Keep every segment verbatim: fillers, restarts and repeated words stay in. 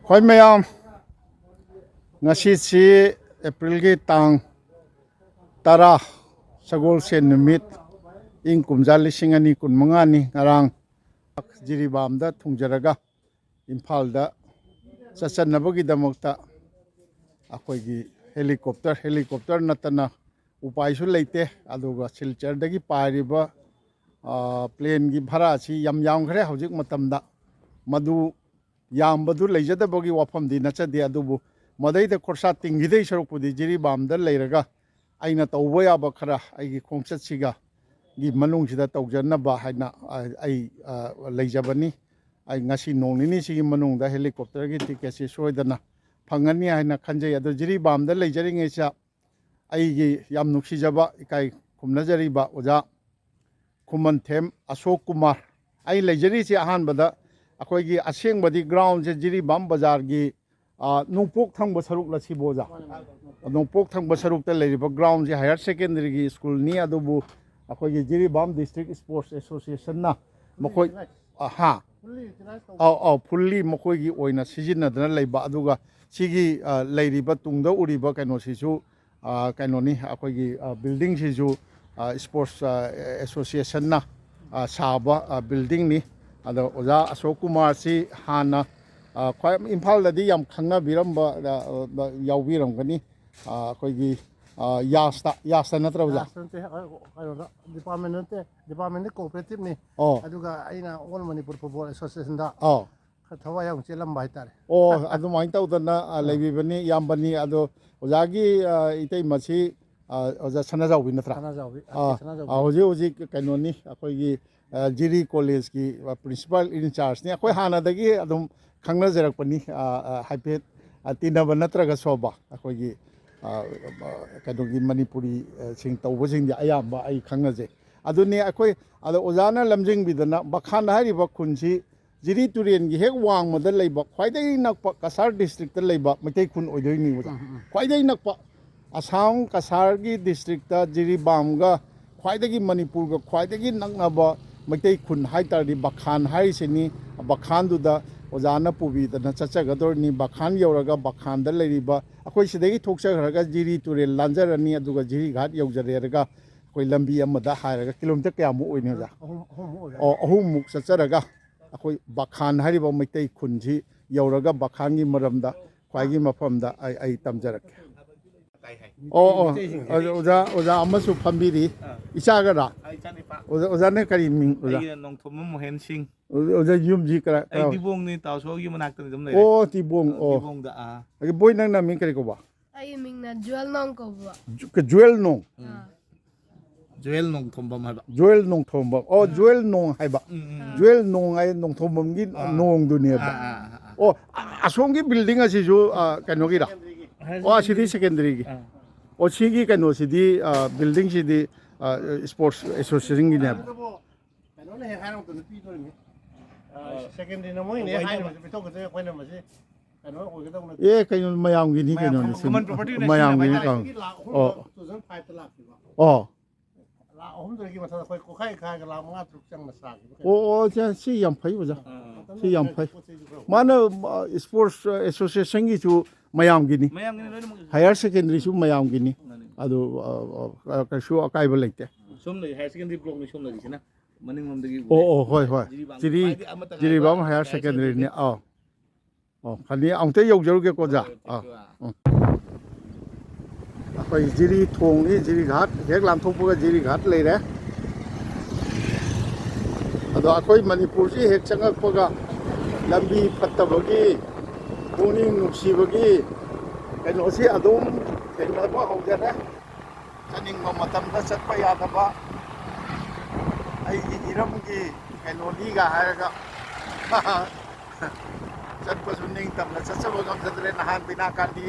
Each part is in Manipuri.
ꯍꯣꯏ ꯃꯌꯥꯝ, ꯉꯁꯤꯁꯤ ꯑꯦꯄ꯭ꯔꯤꯜꯒꯤ ꯇꯥꯡ ꯇꯔꯥ, ꯁꯒꯣꯜꯁꯦꯟ ꯅꯨꯃꯤꯠ, ꯏꯪ ꯀꯨꯝꯖꯥ ꯂꯤꯁꯤꯡ ꯑꯅꯤ ꯀꯨꯟꯃꯉꯥꯅꯤ꯫ ꯉꯔꯥꯡ ꯖꯤꯔꯤꯕꯥꯝꯗ ꯊꯨꯡꯖꯔꯒ ꯏꯝꯐꯥꯜꯗ ꯆꯠꯆꯅꯕꯒꯤꯗꯃꯛꯇ ꯑꯩꯈꯣꯏꯒꯤ ꯍꯦꯂꯤꯀꯣꯞꯇꯔ, ꯍꯦꯂꯤꯀꯣꯞꯇꯔ ꯅꯠꯇꯅ ꯎꯄꯥꯏꯁꯨ ꯂꯩꯇꯦ꯫ ꯑꯗꯨꯒ ꯁꯤꯜꯆꯔꯗꯒꯤ ꯄꯥꯏꯔꯤꯕ, ꯑ, ꯄ꯭ꯂꯦꯟꯒꯤ ꯚꯔꯥꯁꯤ ꯌꯥꯝ ꯌꯥꯝꯈ꯭ꯔꯦ ꯍꯧꯖꯤꯛ ꯃꯇꯝꯗ꯫ ꯃꯗꯨ ꯌꯥꯝꯕꯗꯨ ꯂꯩꯖꯗꯕꯒꯤ ꯋꯥꯐꯝꯗꯤ ꯅꯠꯆꯗꯦ, ꯑꯗꯨꯕꯨ ꯃꯗꯩꯗ ꯈꯣꯔꯁꯥ ꯇꯤꯡꯈꯤꯗꯩ ꯁꯔꯨꯛꯄꯨꯗꯤ ꯖꯤꯔꯤꯕꯥꯝꯗ ꯂꯩꯔꯒ ꯑꯩꯅ ꯇꯧꯕ ꯌꯥꯕ ꯈꯔ ꯑꯩꯒꯤ ꯈꯣꯡꯆꯠꯁꯤꯒ ꯒꯤ ꯃꯅꯨꯡꯁꯤꯗ ꯇꯧꯖꯅꯕ ꯍꯥꯏꯅ, ꯑ, ꯑꯩ, ꯑ, ꯂꯩꯖꯕꯅꯤ꯫ ꯑꯩ ꯉꯁꯤ ꯅꯣꯡ ꯅꯤꯅꯤꯁꯤꯒꯤ ꯃꯅꯨꯡꯗ ꯍꯦꯂꯤꯀꯣꯞꯇꯔꯒꯤ ꯇꯤꯀꯦꯠꯁꯤ ꯁꯣꯏꯗꯅ ꯐꯪꯒꯅꯤ ꯍꯥꯏꯅ ꯈꯟꯖꯩ꯫ ꯑꯗꯣ ꯖꯤꯔꯤꯕꯥꯝꯗ ꯂꯩꯖꯔꯤꯉꯩꯁꯤꯗ ꯑꯩꯒꯤ ꯌꯥꯝ ꯅꯨꯡꯁꯤꯖꯕ, ꯏꯀꯥꯏ ꯈꯨꯝꯅꯖꯔꯤꯕ ꯑꯣꯖꯥ ꯈꯨꯃꯟꯊꯦꯝ ꯑꯁꯣꯛ ꯀꯨꯃꯥꯔ꯫ ꯑꯩ ꯂꯩꯖꯔꯤꯁꯤ ꯑꯍꯥꯟꯕꯗ ꯑꯩꯈꯣꯏꯒꯤ ꯑꯁꯦꯡꯕꯗꯤ ꯒ꯭ꯔꯥꯎꯟꯁꯦ ꯖꯤꯔꯤꯕꯥꯝ ꯕꯖꯥꯔꯒꯤ, ꯑ, ꯅꯣꯡꯄꯣꯛ ꯊꯪꯕ ꯁꯔꯨꯛꯂ ꯁꯤꯕꯨ ꯑꯣꯖꯥ? ꯅꯣꯡꯄꯣꯛ ꯊꯪꯕ ꯁꯔꯨꯛꯇ ꯂꯩꯔꯤꯕ ꯒ꯭ꯔꯥꯎꯟꯁꯦ ꯍꯥꯌꯔ ꯁꯦꯀꯦꯟꯗꯔꯤꯒꯤ ꯁ꯭ꯀꯨꯜꯅꯤ, ꯑꯗꯨꯕꯨ ꯑꯩꯈꯣꯏꯒꯤ ꯖꯤꯔꯤꯕꯥꯝ ꯗꯤꯁꯇ꯭ꯔꯤꯛ ꯏꯁꯄꯣꯔꯠꯁ ꯑꯦꯁꯣꯁꯤꯌꯦꯁꯟꯅ ꯃꯈꯣꯏ, ꯑ, ꯍꯥ? ꯑꯧ, ꯑꯧ, ꯐꯨꯜꯂꯤ ꯃꯈꯣꯏꯒꯤ ꯑꯣꯏꯅ ꯁꯤꯖꯤꯟꯅꯗꯅ ꯂꯩꯕ꯫ ꯑꯗꯨꯒ ꯁꯤꯒꯤ, ꯑ, ꯂꯩꯔꯤꯕ ꯇꯨꯡꯗ ꯎꯔꯤꯕ ꯀꯩꯅꯣꯁꯤꯁꯨ, ꯑ, ꯀꯩꯅꯣꯅꯤ, ꯑꯩꯈꯣꯏꯒꯤ, ꯑ, ꯕꯤꯜꯗꯤꯡꯁꯤꯁꯨ, ꯑ, ꯏꯁꯄꯣꯔꯠꯁ, ꯑ, ꯑꯦꯁꯣꯁꯤꯌꯦꯁꯟꯅ, ꯑ, ꯁꯥꯕ, ꯑ, ꯕꯤꯜꯗꯤꯡꯅꯤ꯫ ꯑꯗꯣ ꯑꯣꯖꯥ ꯑꯁꯣꯛ ꯀꯨꯃꯥꯔꯁꯤ ꯍꯥꯟꯅ, ꯑ, ꯈ꯭ꯋꯥꯏ ꯏꯝꯐꯥꯜꯗꯗꯤ ꯌꯥꯝ ꯈꯪꯅꯕꯤꯔꯝꯕ, ꯑ, ꯑ, ꯌꯥꯎꯕꯤꯔꯝꯒꯅꯤ꯫ ꯑ, ꯑꯩꯈꯣꯏꯒꯤ, ꯑ, ꯌꯥꯁꯇ, ꯌꯥꯁꯇ ꯅꯠꯇ꯭ꯔꯥ ꯑꯣꯖꯥ? ꯌꯥꯁꯇ ꯅꯠꯇꯦ, ꯑ, ꯀꯩꯅꯣꯗ, ꯗꯤꯄꯥꯔꯠꯃꯦꯟ ꯅꯠꯇꯦ, ꯗꯤꯄꯥꯔꯠꯃꯦꯟꯗꯤ ꯀꯣꯑꯣꯄꯔꯦꯇꯤꯞꯅꯤ꯫ ꯑꯣ꯫ ꯑꯗꯨꯒ ꯑꯩꯅ ꯑꯣꯜ ꯃꯅꯤꯄꯨꯔ ꯐꯨꯠꯕꯣꯜ ꯑꯦꯁꯣꯁꯤꯌꯦꯁꯟꯗ ꯑꯣ꯫ ꯈꯔ ꯊꯋꯥꯏ ꯌꯥꯎꯅ ꯆꯦꯜꯂꯝꯕ ꯍꯥꯏꯇꯥꯔꯦ꯫ ꯑꯣ, ꯑꯗꯨꯃꯥꯏꯅ ꯇꯧꯗꯅ, ꯑ, ꯑꯥ꯫ ꯂꯩꯕꯤꯕꯅꯤ, ꯏꯌꯥꯝꯕꯅꯤ꯫ ꯑꯗꯣ ꯑꯣꯖꯥꯒꯤ, ꯑ, ꯏꯇꯩꯃꯁꯤ, ꯑ, ꯑꯣꯖꯥ ꯁꯅꯥꯖꯥꯎꯕꯤ ꯅꯠꯇ꯭ꯔꯥ? ꯁꯅꯥꯖꯥꯎꯕꯤ, ꯑꯥ, ꯑꯥꯔ ꯀꯦ ꯁꯅꯥꯖꯥꯎꯕꯤ꯫ ꯑ, ꯍꯧꯖꯤꯛ, ꯍꯧꯖꯤꯛ ꯀꯩꯅꯣꯅꯤ, ꯑꯩꯈꯣꯏꯒꯤ, ꯑ, ꯖꯤꯔꯤ ꯀꯣꯂꯦꯖꯀꯤ, ꯑ, ꯄ꯭ꯔꯤꯟꯁꯤꯄꯥꯜ ꯏꯟ ꯆꯥꯔꯖꯅꯤ꯫ ꯑꯩꯈꯣꯏ ꯍꯥꯟꯅꯗꯒꯤ ꯑꯗꯨꯝ ꯈꯪꯅꯖꯔꯛꯄꯅꯤ, ꯑ, ꯑ, ꯍꯥꯏꯐꯦꯠ, ꯑ, ꯇꯤꯟꯅꯕ ꯅꯠꯇ꯭ꯔꯒꯁꯨꯕ, ꯑꯩꯈꯣꯏꯒꯤ, ꯑ, ꯑ, ꯀꯩꯅꯣꯒꯤ ꯃꯅꯤꯄꯨꯔꯤ, ꯑ, ꯁꯤꯡ ꯇꯧꯕꯁꯤꯡꯗꯤ ꯑꯌꯥꯝꯕ ꯑꯩ ꯈꯪꯅꯖꯩ꯫ ꯑꯗꯨꯅꯤ ꯑꯩꯈꯣꯏ, ꯑꯗꯣ ꯑꯣꯖꯥꯅ ꯂꯝꯖꯤꯡꯕꯤꯗꯅ ꯕꯈꯥꯟ ꯍꯥꯏꯔꯤꯕ ꯈꯨꯟꯁꯤ ꯖꯤꯔꯤ ꯇꯨꯔꯦꯟꯒꯤ ꯍꯦꯛ ꯋꯥꯡꯃꯗ ꯂꯩꯕ ꯈ꯭ꯋꯥꯏꯗꯒꯤ ꯅꯛꯄ ꯀꯁꯥꯔ ꯗꯤꯁꯇ꯭ꯔꯤꯛꯇ ꯂꯩꯕ ꯃꯩꯇꯩ ꯈꯨꯟ ꯑꯣꯏꯗꯣꯏꯅꯤ ꯑꯣꯖꯥ꯫ ꯎꯝ, ꯎꯝ꯫ ꯈ꯭ꯋꯥꯏꯗꯒꯤ ꯅꯛꯄ ꯑꯁꯥꯝ ꯀꯁꯥꯔꯒꯤ ꯗꯤꯁꯇ꯭ꯔꯤꯛꯇ ꯖꯤꯔꯤꯕꯥꯝꯒ ꯈ꯭ꯋꯥꯏꯗꯒꯤ ꯃꯅꯤꯄꯨꯔꯒ ꯈ꯭ꯋꯥꯏꯗꯒꯤ ꯅꯛꯅꯕ ꯃꯩꯇꯩ ꯈꯨꯟ ꯍꯥꯏ ꯇꯥꯔꯗꯤ ꯕꯈꯥꯟ ꯍꯥꯏꯔꯤꯁꯤꯅꯤ꯫ ꯕꯈꯥꯟꯗꯨꯗ ꯑꯣꯖꯥꯅ ꯄꯨꯕꯤꯗꯅ ꯆꯠꯆꯒꯗꯧꯔꯤꯅꯤ꯫ ꯕꯈꯥꯟ ꯌꯧꯔꯒ ꯕꯈꯥꯟꯗ ꯂꯩꯔꯤꯕ ꯑꯩꯈꯣꯏ ꯁꯤꯗꯒꯤ ꯊꯣꯛꯆꯈ꯭ꯔꯒ ꯖꯤꯔꯤ ꯇꯨꯔꯦꯜ ꯂꯥꯟꯖꯔꯅꯤ, ꯑꯗꯨꯒ ꯖꯤꯔꯤꯘꯥꯠ ꯌꯧꯖꯔꯦꯔꯒ ꯑꯩꯈꯣꯏ ꯂꯝꯕꯤ ꯑꯃꯗ ꯍꯥꯏꯔꯒ ꯀꯤꯂꯣꯃꯤꯇꯔ ꯀꯌꯥꯃꯨꯛ ꯑꯣꯏꯅꯤ ꯑꯣꯖꯥ? ꯑꯍꯨꯝ, ꯑꯍꯨꯝꯃꯨꯛ ꯑꯣꯏꯔꯦ꯫ ꯑꯣ, ꯑꯍꯨꯝꯃꯨꯛ ꯆꯠꯆꯔꯒ ꯑꯩꯈꯣꯏ ꯕꯈꯥꯟ ꯍꯥꯏꯔꯤꯕ ꯃꯩꯇꯩ ꯈꯨꯟꯁꯤ ꯌꯧꯔꯒ ꯕꯈꯥꯟꯒꯤ ꯃꯔꯝꯗ ꯈ꯭ꯋꯥꯏꯒꯤ ꯃꯐꯝꯗ ꯑꯩ, ꯑꯩ ꯇꯝꯖꯔꯛꯀꯦ꯫ ꯇꯥꯏ ꯍꯥꯏ꯫ ꯑꯣ, ꯑꯣ, ꯃꯩꯇꯩꯁꯤꯡꯁꯦ꯫ ꯑꯣꯖꯥ, ꯑꯣꯖꯥ ꯑꯃꯁꯨ ꯐꯝꯕꯤꯔꯤ꯫ ꯑꯥ꯫ ꯏꯆꯥꯒꯔꯥ? ꯑꯥ, ꯏꯆꯥꯅꯤꯄꯥ꯫ ꯑꯣꯖꯥ, ꯑꯣꯖꯥꯅ ꯀꯔꯤ ꯃꯤꯡ, ꯑꯣꯖꯥ? ꯑꯩꯒꯤꯅ ꯅꯣꯡꯊꯣꯝꯕꯝ ꯃꯣꯍꯦꯟ ꯁꯤꯡ꯫ ꯑꯣꯖꯥ, ꯑꯣꯖꯥ ꯌꯨꯝꯁꯤ ꯀꯔꯥꯏ, ꯑꯩ ꯀꯔꯥꯏ? ꯇꯤꯕꯣꯡꯅꯤ, ꯇꯥꯎꯁꯣꯒꯤ ꯃꯅꯥꯛꯇꯅꯤ ꯑꯗꯨꯝ ꯂꯩꯔꯦ꯫ ꯑꯣ, ꯇꯤꯕꯣꯡ, ꯑꯥ, ꯑꯣ꯫ ꯇꯤꯕꯣꯡꯗ, ꯑꯥ꯫ ꯑꯗꯒꯤ ꯕꯣꯏ, ꯅꯪꯅ ꯃꯤꯡ ꯀꯔꯤ ꯀꯧꯕ? ꯑꯩꯒꯤ ꯃꯤꯡꯅ ꯖꯨꯋꯦꯜ ꯅꯣꯡ ꯀꯧꯕ꯫ ꯖꯨ-, ꯀ-, ꯖꯨꯋꯦꯜ ꯅꯣꯡ? ꯑꯥ꯫ ꯖꯨꯋꯦꯜ ꯅꯣꯡꯊꯣꯝꯕꯝ ꯍꯥꯏꯕ꯫ ꯖꯨꯋꯦꯜ ꯅꯣꯡꯊꯣꯝꯕꯝ꯫ ꯑꯣ, ꯑꯥ꯫ ꯖꯨꯋꯦꯜ ꯅꯣꯡ ꯍꯥꯏꯕ꯫ ꯎꯝ, ꯎꯝ꯫ ꯑꯥ꯫ ꯖꯨꯋꯦꯜ ꯅꯣꯡ ꯍꯥꯏ ꯅꯣꯡꯊꯣꯝꯕꯝꯒꯤ ꯑꯥ, ꯅꯣꯡꯗꯨꯅꯦꯕ꯫ ꯑꯥ, ꯑꯥ, ꯑꯥ, ꯑꯥ꯫ ꯑꯣ, ꯑ-, ꯑꯁꯣꯝꯒꯤ ꯕꯤꯜꯗꯤꯡ ꯑꯁꯤꯁꯨ, ꯑ, ꯀꯩꯅꯣꯒꯤꯔ? ꯍꯥꯌꯔ ꯑꯣ, ꯑꯁꯤꯗꯤ ꯁꯦꯀꯦꯟꯗꯔꯤꯒꯤ꯫ ꯑꯥ꯫ ꯑꯣ, ꯁꯤꯒꯤ ꯀꯩꯅꯣꯁꯤꯗꯤ, ꯑ, ꯕꯤꯜꯗꯤꯡꯁꯤꯗꯤ, ꯑ, ꯏꯁꯄꯣꯔꯠꯁ ꯑꯦꯁꯣꯁꯤꯌꯦꯁꯟꯒꯤꯅꯦꯕ꯫ ꯑꯗꯨꯕꯨ ꯀꯩꯅꯣꯅ ꯍꯦꯛ ꯍꯥꯏꯔꯛꯄꯗ ꯄꯤꯗꯣꯔꯤꯅꯤ꯫ ꯑ, ꯑꯥ꯫ ꯁꯦꯀꯦꯟꯗꯔꯤꯅ ꯃꯣꯏꯅ ꯍꯦꯛ ꯍꯥꯏꯔꯛꯄꯗ ꯄꯤꯊꯣꯛꯀꯗꯣꯏꯅꯤ, ꯑꯩꯈꯣꯏꯅ ꯃꯁꯤ ꯀꯩꯅꯣ ꯑꯣꯏꯒꯗꯧꯕ ꯅꯠꯇꯦ꯫ ꯑꯦ, ꯀꯩꯅꯣ, ꯃꯌꯥꯝꯒꯤꯅꯤ ꯃꯌꯥꯝ ꯀꯩꯅꯣꯅꯦ, ꯁꯤ common property ꯅ ꯃꯌꯥꯝꯒꯤꯅꯤ ꯁꯤꯖꯤꯟꯅꯕ ꯀꯩꯅꯣ꯫ ꯍꯥꯏꯇꯥꯔꯦ꯫ ꯂꯥꯛ ꯑꯍꯨꯝꯗ ꯑꯣ꯫ Two thousand five ꯇ ꯂꯥꯛꯈꯤꯕ꯫ ꯑꯣ꯫ ꯂꯥꯛ ꯑꯍꯨꯝꯗꯒꯤ ꯃꯊꯛꯇ ꯑꯩꯈꯣꯏ ꯀꯣꯈꯥꯏ ꯀꯥꯏꯔꯒ ꯂꯥꯛ ꯃꯉꯥ ꯇꯔꯨꯛ ꯆꯪꯅ ꯁꯥꯈꯤꯕ ꯀꯩꯅꯣ꯫ ꯑꯣ, ꯑꯣ, ꯁꯤ, ꯁꯤ ꯌꯥꯝ ꯐꯩ, ꯑꯣꯖꯥ꯫ ꯑꯥ꯫ ꯁꯤ ꯌꯥꯝ ꯐꯩ꯫ ꯄꯣꯠ ꯆꯩꯁꯨ ꯈꯔ ꯃꯥꯅ, ꯑ, ꯏꯁꯄꯣꯔꯠꯁ ꯑꯦꯁꯣꯁꯤꯌꯦꯁꯟꯒꯤꯁꯨ ꯃꯌꯥꯝꯒꯤꯅꯤ꯫ ꯃꯌꯥꯝꯒꯤꯅꯤ ꯂꯣꯏꯅꯃꯛ꯫ ꯍꯥꯌꯔ ꯁꯦꯀꯦꯟꯗꯔꯤꯁꯨ ꯃꯌꯥꯝꯒꯤꯅꯤ꯫ ꯃꯥꯅꯤ꯫ ꯑꯗꯨ, ꯑ, ꯑ, ꯀꯩꯁꯨ ꯑꯀꯥꯏꯕ ꯂꯩꯇꯦ꯫ ꯁꯣꯝ ꯂꯩ, ꯍꯥꯌꯔ ꯁꯦꯀꯦꯟꯗꯔꯤ ꯕ꯭ꯂꯣꯛꯅꯤ ꯁꯣꯝ ꯂꯩꯔꯤꯁꯤꯅ꯫ ꯃꯅꯤꯡꯂꯣꯝꯗꯒꯤ ꯑꯣ, ꯎꯔꯦ꯫ ꯑꯣ, ꯍꯣꯏ, ꯍꯣꯏ꯫ ꯖꯤꯔꯤꯕꯥꯝꯒꯤ ꯖꯤꯔꯤ-, ꯈ꯭ꯋꯥꯏꯗꯒꯤ ꯑꯃꯠꯇ ꯉꯥꯏꯕ ꯖꯤꯔꯤꯕꯥꯝ ꯍꯥꯌꯔ ꯍꯥꯌꯔ ꯁꯦꯀꯦꯟꯗꯔꯤꯅꯤ꯫ ꯁꯦꯀꯦꯟꯗꯔꯤꯅꯤ꯫ ꯑꯥ꯫ ꯑꯣ, ꯐꯅꯤ, ꯑꯃꯨꯛꯇ ꯌꯧꯖꯔꯨꯒꯦꯀꯣ, ꯑꯣꯖꯥ꯫ ꯍꯣꯏ, ꯑꯥ꯫ ꯊꯦꯡꯀ꯭ꯌꯨ, ꯑꯥ꯫ ꯎꯝ꯫ ꯑꯩꯈꯣꯏ ꯖꯤꯔꯤ ꯊꯣꯡꯅꯤ, ꯖꯤꯔꯤꯘꯥꯠ ꯍꯦꯛ ꯂꯥꯟꯊꯣꯛꯄꯒ ꯖꯤꯔꯤꯘꯥꯠ ꯂꯩꯔꯦ꯫ ꯑꯗꯣ ꯑꯩꯈꯣꯏ ꯃꯅꯤꯄꯨꯔꯁꯤ ꯍꯦꯛ ꯆꯪꯉꯛꯄꯒ ꯂꯝꯕꯤ ꯐꯠꯇꯕꯒꯤ, ꯄꯨꯛꯅꯤꯡ ꯅꯨꯡꯁꯤꯕꯒꯤ ꯀꯩꯅꯣꯁꯤ ꯑꯗꯨꯝ ꯊꯦꯡꯅꯕ ꯍꯧꯖꯔꯦ꯫ ꯆꯠꯅꯤꯡꯕ ꯃꯇꯝꯗ ꯆꯠꯄ ꯌꯥꯗꯕ, ꯑꯩꯒꯤ ꯏꯔꯝꯒꯤ ꯀꯩꯅꯣꯅꯤꯒ ꯍꯥꯏꯔꯒ ꯆꯠꯄꯁꯨ ꯅꯤꯡꯇꯝꯅ ꯆꯠꯆꯕ ꯉꯝꯖꯗ꯭ꯔꯦ꯫ ꯅꯍꯥꯟ ꯕꯤꯅꯥ ꯒꯥꯟꯙꯤ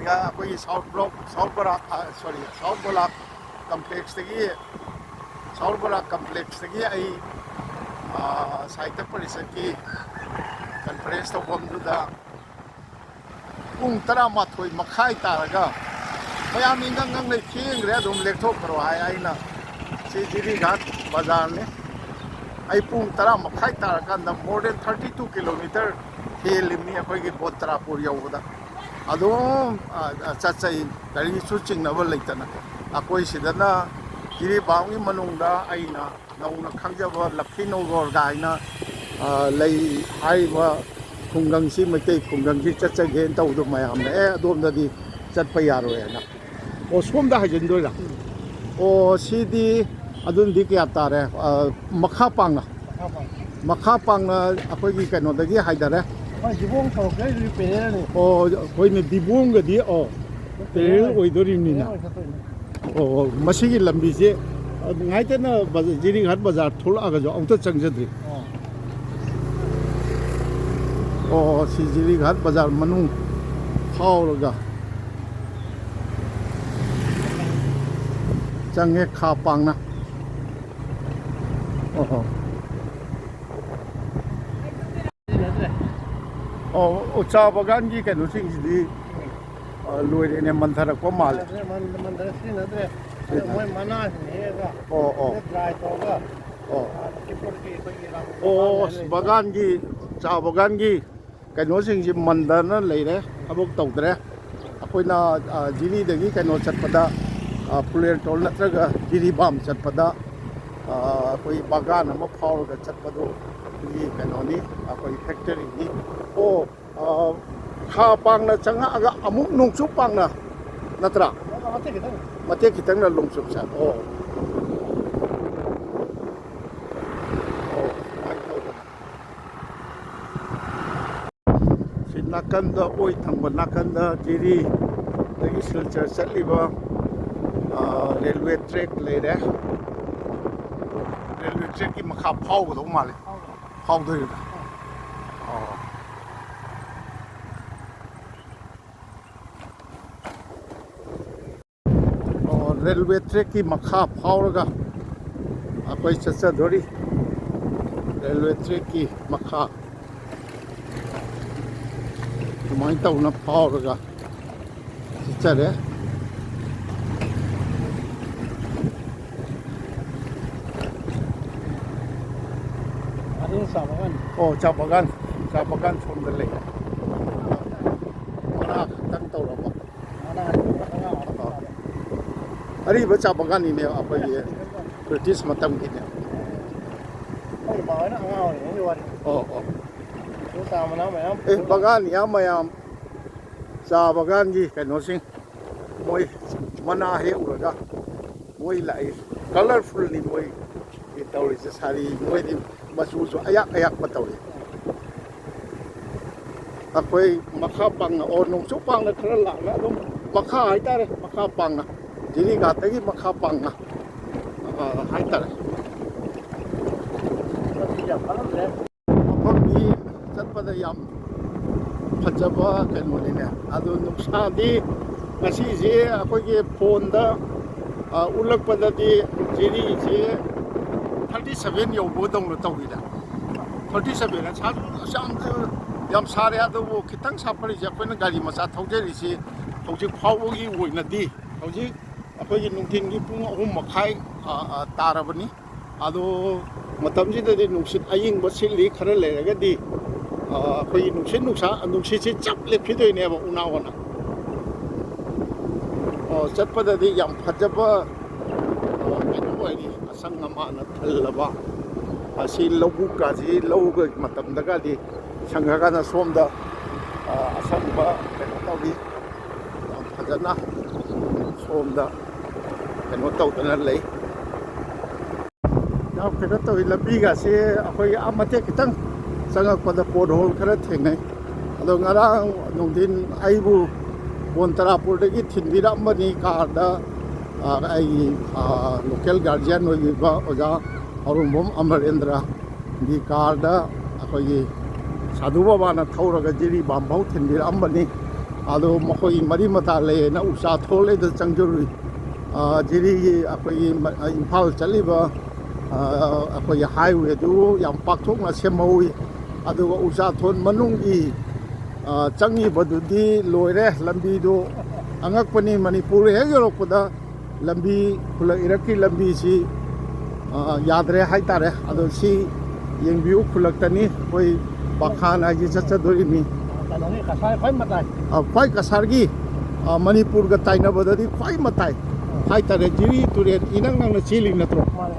ꯑꯩꯈꯣꯏꯒꯤ ꯁꯥꯎꯠ ꯕ꯭ꯂꯣꯛ, ꯁꯥꯎꯠ ꯕꯣꯂꯥ, ꯑ, ꯁꯣꯔꯤ, ꯁꯥꯎꯠ ꯕꯣꯂꯥ ꯀꯝꯄ꯭ꯂꯦꯛꯁꯇꯒꯤ ꯁꯥꯎꯔ ꯕꯣꯔꯥ ꯀꯝꯄ꯭ꯂꯦꯛꯁꯇꯒꯤ ꯑꯩ, ꯑ, ꯁꯥꯍꯤꯇ꯭ꯌ ꯄꯔꯤꯁꯠꯀꯤ ꯀꯟꯐꯔꯦꯟꯁ ꯇꯧꯐꯝꯗꯨꯗ ꯄꯨꯡ ꯇꯔꯥꯃꯥꯊꯣꯏ ꯃꯈꯥꯏ ꯇꯥꯔꯒ ꯃꯌꯥꯝ ꯏꯪꯉꯪ ꯉꯪ ꯂꯩ, "ꯊꯦꯡꯈ꯭ꯔꯦ, ꯑꯗꯨꯝ ꯂꯦꯛꯊꯣꯛꯈ꯭ꯔꯣ" ꯍꯥꯏ꯫ ꯑꯩꯅ, "ꯁꯤ ꯖꯤꯔꯤꯘꯥꯠ ꯕꯖꯥꯔꯅꯤ, ꯑꯩ ꯄꯨꯡ ꯇꯔꯥ ꯃꯈꯥꯏ ꯇꯥꯔꯀꯥꯟꯗ more than thirty two kilometer ꯍꯦꯜꯂꯤꯕꯅꯤ ꯑꯩꯈꯣꯏꯒꯤ ꯕꯣꯟꯇ꯭ꯔꯥꯄꯨꯔ ꯌꯧꯕꯗ, ꯑꯗꯨꯝ, ꯑ, ꯑ, ꯆꯠꯆꯩ, ꯀꯔꯤꯁꯨ ꯆꯤꯡꯅꯕ ꯂꯩꯇꯅ꯫ ꯑꯩꯈꯣꯏ ꯁꯤꯗꯅ ꯖꯤꯔꯤꯕꯥꯝꯒꯤ ꯃꯅꯨꯡꯗ ꯑꯩꯅ ꯅꯧꯅ ꯈꯪꯖꯕ ꯂꯛꯈꯤ ꯅꯧꯒꯣꯔ ꯀꯥꯏꯅ, ꯑ, ꯂꯩ꯫ ꯍꯥꯏꯔꯤꯕ ꯈꯨꯡꯒꯪꯁꯤ, ꯃꯩꯇꯩ ꯈꯨꯡꯒꯪꯁꯤ ꯆꯠꯆꯒꯦꯅ ꯇꯧꯕꯗꯣ ꯃꯌꯥꯝꯅ, "ꯑꯦ, ꯑꯗꯣꯝꯗꯗꯤ ꯆꯠꯄ ꯌꯥꯔꯣꯏ" ꯍꯥꯏꯅ꯫ ꯑꯣ, ꯁꯣꯝꯗ ꯍꯥꯏꯖꯤꯟꯗꯣꯏꯔꯥ? ꯑꯣ, ꯁꯤꯗꯤ ꯑꯗꯨꯅꯗꯤ ꯀꯌꯥ ꯇꯥꯔꯦ? ꯑ, ꯃꯈꯥ ꯄꯥꯡꯅ, ꯃꯈꯥ ꯄꯥꯡꯅ ꯑꯩꯈꯣꯏꯒꯤ ꯀꯩꯅꯣꯗꯒꯤ ꯍꯥꯏꯊꯔꯦ꯫ ꯑꯩꯈꯣꯏ ꯗꯤꯕꯣꯡ ꯁꯣꯔꯣꯛꯇꯩ ꯄꯦꯔꯦꯜꯅꯤ꯫ ꯑꯣ, ꯑꯩꯈꯣꯏꯅ ꯗꯤꯕꯣꯡꯒꯗꯤ, ꯑꯣ, ꯄꯦꯔꯦꯜ ꯑꯣꯏꯗꯣꯔꯤꯕꯅꯤꯅ꯫ ꯄꯦꯔꯦꯜ ꯑꯣꯏꯗꯣꯏꯅꯤ꯫ ꯑꯣ, ꯃꯁꯤꯒꯤ ꯂꯝꯕꯤꯁꯦ, ꯑ, ꯉꯥꯏꯇꯅ ꯕꯖ-, ꯖꯤꯔꯤꯘꯥꯠ ꯕꯖꯥꯔ ꯊꯣꯛꯂꯛꯑꯒꯁꯨ ꯑꯃꯨꯛꯇ ꯆꯪꯖꯗ꯭ꯔꯤ꯫ ꯑꯣ꯫ ꯑꯣ, ꯁꯤ ꯖꯤꯔꯤꯘꯥꯠ ꯕꯖꯥꯔ ꯃꯅꯨꯡ ꯐꯥꯎꯔꯒ ꯆꯪꯉꯦ, ꯈꯥ ꯄꯥꯡꯅ꯫ ꯑꯣ ꯍꯣ꯫ ꯑꯣ, ꯑꯣ, ꯆꯥ ꯕꯒꯥꯟꯒꯤ ꯀꯩꯅꯣꯁꯤꯡꯁꯤꯗꯤ, ꯑ, ꯂꯣꯏꯔꯦꯅꯦ, ꯃꯟꯊꯔꯛꯄ ꯃꯥꯜꯂꯦ꯫ ꯌꯥꯗ꯭ꯔꯦ, ꯃꯟ-, ꯃꯟꯗꯔ ꯁꯤꯖꯤꯟꯅꯗ꯭ꯔꯦ꯫ ꯑꯗꯣ ꯁꯤꯖꯤꯟꯅꯗ꯭ꯔꯦ꯫ ꯃꯣꯏ ꯃꯅꯥꯁꯤꯡ ꯍꯦꯛꯑꯒ ꯑꯣ, ꯑꯣ꯫ ꯗ꯭ꯔꯥꯏ ꯇꯧꯔꯒ, ꯑꯣ꯫ ꯑ, ꯀꯤꯄꯣꯠꯀꯤ ꯑꯩꯈꯣꯏꯒꯤ ꯔꯥꯎꯟ ꯑꯣ, ꯔꯥꯎꯟ ꯑꯁ, ꯂꯩꯕꯗꯣ꯫ ꯕꯒꯥꯟꯒꯤ, ꯆꯥ ꯕꯒꯥꯟꯒꯤ ꯀꯩꯅꯣꯁꯤꯡꯁꯤ ꯃꯟꯗꯅ ꯂꯩꯔꯦ, ꯊꯕꯛ ꯇꯧꯗ꯭ꯔꯦ꯫ ꯑꯩꯈꯣꯏꯅ, ꯑ, ꯖꯤꯔꯤꯗꯒꯤ ꯀꯩꯅꯣ ꯆꯠꯄꯗ, ꯑ, ꯐꯨꯂꯦꯟ ꯇꯣꯜ ꯅꯠꯇ꯭ꯔꯒ ꯖꯤꯔꯤꯕꯥꯝ ꯆꯠꯄꯗ, ꯑ, ꯑꯩꯈꯣꯏ ꯕꯒꯥꯟ ꯑꯃ ꯐꯥꯎꯔꯒ ꯆꯠꯄꯗꯣ ꯑꯗꯨꯒꯤ ꯀꯩꯅꯣꯅꯤ, ꯑꯩꯈꯣꯏ ꯐꯦꯛꯇꯔꯤꯅꯤ꯫ ꯑꯣ, ꯑ, ꯈꯥ ꯄꯥꯡꯅ ꯆꯪꯉꯛꯑꯒ ꯑꯃꯨꯛ ꯅꯣꯡꯆꯨꯞ ꯄꯥꯡꯅ ꯅꯠꯇ꯭ꯔꯥ? ꯃꯇꯦꯛ ꯈꯤꯇꯪ꯫ ꯃꯇꯦꯛ ꯈꯤꯇꯪꯅ ꯅꯣꯡꯆꯨꯞꯁꯦ꯫ ꯑꯣ꯫ ꯑꯣ, ꯑꯗꯨꯃꯥꯏꯅ ꯇꯧꯗꯅ꯫ ꯁꯤ ꯅꯥꯀꯟꯗ, ꯑꯣꯏ ꯊꯪꯕ ꯅꯥꯀꯟꯗ ꯖꯤꯔꯤꯗꯒꯤ ꯁꯤꯜꯆꯔ ꯆꯠꯂꯤꯕ, ꯑ, ꯔꯦꯜꯋꯦ ꯇ꯭ꯔꯦꯛ ꯂꯩꯔꯦ꯫ ꯔꯦꯜꯋꯦ ꯇ꯭ꯔꯦꯛꯀꯤ ꯃꯈꯥ ꯐꯥꯎꯒꯗꯧ ꯃꯥꯜꯂꯦ꯫ ꯐꯥꯎꯗꯣꯏꯔꯤꯕ꯭ꯔꯥ? ꯑꯣ꯫ ꯑꯣ, ꯔꯦꯜꯋꯦ ꯇ꯭ꯔꯦꯛꯀꯤ ꯃꯈꯥ ꯐꯥꯎꯔꯒ ꯑꯩꯈꯣꯏ ꯆꯠꯆꯗꯣꯔꯤ ꯔꯦꯜꯋꯦ ꯇ꯭ꯔꯦꯛꯀꯤ ꯃꯈꯥ꯫ ꯑꯗꯨꯃꯥꯏꯅ ꯇꯧꯅ ꯐꯥꯎꯔꯒ ꯆꯠꯆꯔꯦ꯫ ꯑꯗꯨꯅ ꯆꯥ ꯕꯒꯥꯟ꯫ ꯑꯣ, ꯆꯥ ꯕꯒꯥꯟ꯫ ꯆꯥ ꯕꯒꯥꯟ ꯁꯣꯝꯗ ꯂꯩ꯫ ꯃꯅꯥ ꯈꯛꯇꯪ ꯇꯧꯔꯕ꯫ ꯃꯅꯥ ꯑꯉꯥꯡ ꯑꯃ ꯑꯣ꯫ ꯇꯧꯔꯦ꯫ ꯑꯔꯤꯕ ꯆꯥ ꯕꯒꯥꯟꯅꯤꯅꯦ ꯑꯩꯈꯣꯏꯒꯤ ꯕ꯭ꯔꯤꯇꯤꯁ ꯃꯇꯝꯒꯤꯅꯦ꯫ ꯑꯩꯈꯣꯏ ꯏꯃꯥ ꯍꯣꯏꯅ ꯑꯉꯥꯡ ꯑꯣꯏꯔꯤꯉꯩꯒꯤ ꯋꯥꯔꯤ꯫ ꯑꯣ, ꯑꯣ꯫ ꯑꯗꯨ ꯆꯥ ꯃꯅꯥ ꯃꯌꯥꯝ ꯑꯦ, ꯄꯨꯊꯣꯛꯑꯒ ꯕꯒꯥꯟ ꯌꯥꯝ ꯃꯌꯥꯝ꯫ ꯆꯥ ꯕꯒꯥꯟꯒꯤ ꯀꯩꯅꯣꯁꯤꯡ, ꯃꯣꯏ ꯃꯅꯥ ꯍꯦꯛꯎꯔꯒ ꯃꯣꯏ ꯂꯥꯛꯏ꯫ ꯀꯂꯔꯐꯨꯜꯅꯤ ꯃꯣꯏ ꯇꯧꯔꯤꯁꯦ꯫ ꯁꯥꯔꯤ ꯃꯣꯏꯗꯤ ꯃꯆꯨꯁꯨ ꯑꯌꯥꯛ ꯑꯌꯥꯛꯄ ꯇꯧꯏ꯫ ꯑꯩꯈꯣꯏ ꯃꯈꯥ ꯄꯥꯡꯅ, ꯑꯣ, ꯅꯣꯡꯆꯨꯞ ꯄꯥꯡꯅ ꯈꯔ ꯂꯥꯛꯅ ꯑꯗꯨꯝ ꯃꯈꯥ ꯍꯥꯏꯇꯥꯔꯦ, ꯃꯈꯥ ꯄꯥꯡꯅ, ꯖꯤꯔꯤꯒꯥꯠꯇꯒꯤ ꯃꯈꯥ ꯄꯥꯡꯅ, ꯑ, ꯍꯥꯏꯇꯥꯔꯦ꯫ ꯃꯐꯝꯗꯤ ꯆꯠꯄꯗ ꯌꯥꯝ ꯐꯖꯕ ꯀꯩꯅꯣꯅꯤꯅꯦ꯫ ꯑꯗꯨ ꯅꯨꯡꯁꯥꯗꯤ ꯉꯁꯤꯁꯦ ꯑꯩꯈꯣꯏꯒꯤ ꯐꯣꯟꯗ, ꯑ, ꯎꯠꯂꯛꯄꯗꯗꯤ ꯖꯤꯔꯤꯁꯦ thirty seven ꯌꯧꯕꯗꯧꯅ ꯇꯧꯋꯤꯗ꯫ Thirty seven ꯑꯁꯥꯁꯨ ꯌꯥꯝꯁꯨ ꯌꯥꯝ ꯁꯥꯔꯦ, ꯑꯗꯨꯕꯨ ꯈꯤꯇꯪ ꯁꯥꯐꯔꯤꯁꯦ ꯑꯩꯈꯣꯏꯅ ꯒꯥꯔꯤ ꯃꯆꯥ ꯊꯧꯖꯔꯤꯁꯤ ꯍꯧꯖꯤꯛ ꯐꯥꯎꯕꯒꯤ ꯑꯣꯏꯅꯗꯤ꯫ ꯍꯧꯖꯤꯛ ꯑꯩꯈꯣꯏꯒꯤ ꯅꯨꯡꯊꯤꯟꯒꯤ ꯄꯨꯡ ꯑꯍꯨꯝ ꯃꯈꯥꯏ, ꯑ, ꯑ, ꯇꯥꯔꯕꯅꯤ꯫ ꯑꯗꯣ ꯃꯇꯝꯁꯤꯗꯗꯤ ꯅꯨꯡꯁꯤꯠ ꯑꯌꯤꯡꯕ ꯁꯤꯠꯂꯤ꯫ ꯈꯔ ꯂꯩꯔꯒꯗꯤ, ꯑ, ꯑꯩꯈꯣꯏꯒꯤ ꯅꯨꯡꯁꯤꯠ ꯅꯨꯡꯁꯥ, ꯅꯨꯡꯁꯤꯠꯁꯤ ꯆꯞ ꯂꯦꯞꯈꯤꯗꯣꯏꯅꯦꯕ ꯎꯅꯥ ꯋꯥꯅ꯫ ꯑ, ꯆꯠꯄꯗꯗꯤ ꯌꯥꯝ ꯐꯖꯕ, ꯑ, ꯀꯩꯅꯣ ꯑꯣꯏꯔꯤ, ꯑꯁꯪ ꯑꯃꯥꯟꯅ ꯊꯜꯂꯕ꯫ ꯑꯁꯤ ꯂꯧꯕꯨꯛꯀꯥꯁꯤ ꯂꯧꯒ ꯃꯇꯝꯗꯒꯗꯤ ꯁꯪꯉꯀꯥꯟꯗ ꯁꯣꯝꯗ, ꯑ, ꯑꯁꯪꯕ ꯀꯩꯅꯣ ꯇꯧꯔꯤ꯫ ꯌꯥꯝ ꯐꯖꯅ ꯁꯣꯝꯗ ꯀꯩꯅꯣ ꯇꯧꯗꯅ ꯂꯩ꯫ ꯌꯥꯝ ꯀꯩꯅꯣ ꯇꯧꯋꯤ꯫ ꯂꯝꯕꯤꯒꯁꯦ ꯑꯩꯈꯣꯏꯒꯤ ꯑꯥ ꯃꯇꯦꯛ ꯈꯤꯇꯪ ꯆꯪꯉꯛꯄꯗ ꯄꯣꯠ ꯍꯣꯜ ꯈꯔ ꯊꯦꯡꯅꯩ꯫ ꯑꯗꯣ ꯉꯔꯥꯡ ꯅꯨꯡꯊꯤꯟ ꯑꯩꯕꯨ ꯕꯣꯟ ꯇꯔꯥꯄꯨꯔꯗꯒꯤ ꯊꯤꯟꯕꯤꯔꯛꯑꯝꯕꯅꯤ ꯀꯥꯔꯗ꯫ ꯑ, ꯑꯩꯒꯤ, ꯑ, ꯂꯣꯀꯦꯜ ꯒꯥꯔꯖꯤꯌꯥꯟ ꯑꯣꯏꯕꯤꯕ ꯑꯣꯖꯥ ꯑꯔꯨꯝꯕꯝ ꯑꯃꯔꯦꯟꯗ꯭ꯔꯒꯤ ꯀꯥꯔꯗ ꯑꯩꯈꯣꯏꯒꯤ ꯁꯥꯙꯨ ꯕꯕꯥꯅ ꯊꯧꯔꯒ ꯖꯤꯔꯤ ꯕꯥꯝꯐꯥꯎ ꯊꯤꯟꯕꯤꯔꯛꯑꯝꯕꯅꯤ꯫ ꯑꯗꯣ ꯃꯈꯣꯏ ꯃꯔꯤ ꯃꯇꯥ ꯂꯩꯌꯦꯅ ꯎꯆꯥ ꯊꯣꯛꯂꯦꯗ ꯆꯪꯖꯔꯨꯏ꯫ ꯑ, ꯖꯤꯔꯤꯒꯤ ꯑꯩꯈꯣꯏꯒꯤ ꯃ-, ꯏꯝꯐꯥꯜ ꯆꯠꯂꯤꯕ ꯑ, ꯑꯩꯈꯣꯏꯒꯤ ꯍꯥꯏꯋꯦꯗꯨ ꯌꯥꯝ ꯄꯥꯛꯊꯣꯛꯅ ꯁꯦꯝꯍꯧꯋꯤ꯫ ꯑꯗꯨꯒ ꯎꯆꯥꯊꯣꯟ ꯃꯅꯨꯡꯒꯤ, ꯑ, ꯆꯪꯉꯤꯕꯗꯨꯗꯤ ꯂꯣꯏꯔꯦ꯫ ꯂꯝꯕꯤꯗꯨ ꯑꯉꯛꯄꯅꯤ꯫ ꯃꯅꯤꯄꯨꯔ ꯍꯦꯛ ꯌꯧꯔꯛꯄꯗ ꯂꯝꯕꯤ, ꯈꯨꯜꯂꯛ ꯏꯔꯛꯀꯤ ꯂꯝꯕꯤꯁꯤ, ꯑ, ꯌꯥꯗ꯭ꯔꯦ ꯍꯥꯏꯇꯥꯔꯦ꯫ ꯑꯗꯣ ꯁꯤ ꯌꯦꯡꯕꯤꯌꯨ, ꯈꯨꯜꯂꯛꯇꯅꯤ꯫ ꯑꯩꯈꯣꯏ ꯄꯥꯈꯥꯟ ꯍꯥꯏꯁꯤ ꯆꯠꯆꯗꯣꯔꯤꯅꯤ꯫ ꯀꯩꯅꯣꯒꯤ ꯀꯁꯥꯔ ꯈ꯭ꯋꯥꯏ ꯃꯇꯥꯏ꯫ ꯑ, ꯈ꯭ꯋꯥꯏ ꯀꯁꯥꯔꯒꯤ, ꯑ, ꯃꯅꯤꯄꯨꯔꯒ ꯇꯥꯏꯅꯕꯗꯗꯤ ꯈ꯭ꯋꯥꯏ ꯃꯇꯥꯏ ꯍꯥꯏꯇꯥꯔꯦ꯫ ꯖꯤꯔꯤ ꯇꯨꯔꯦꯜ ꯏꯅꯛ ꯅꯛꯅ ꯆꯦꯜꯂꯤ ꯅꯠꯇ꯭ꯔꯣ? ꯃꯥꯅꯦ꯫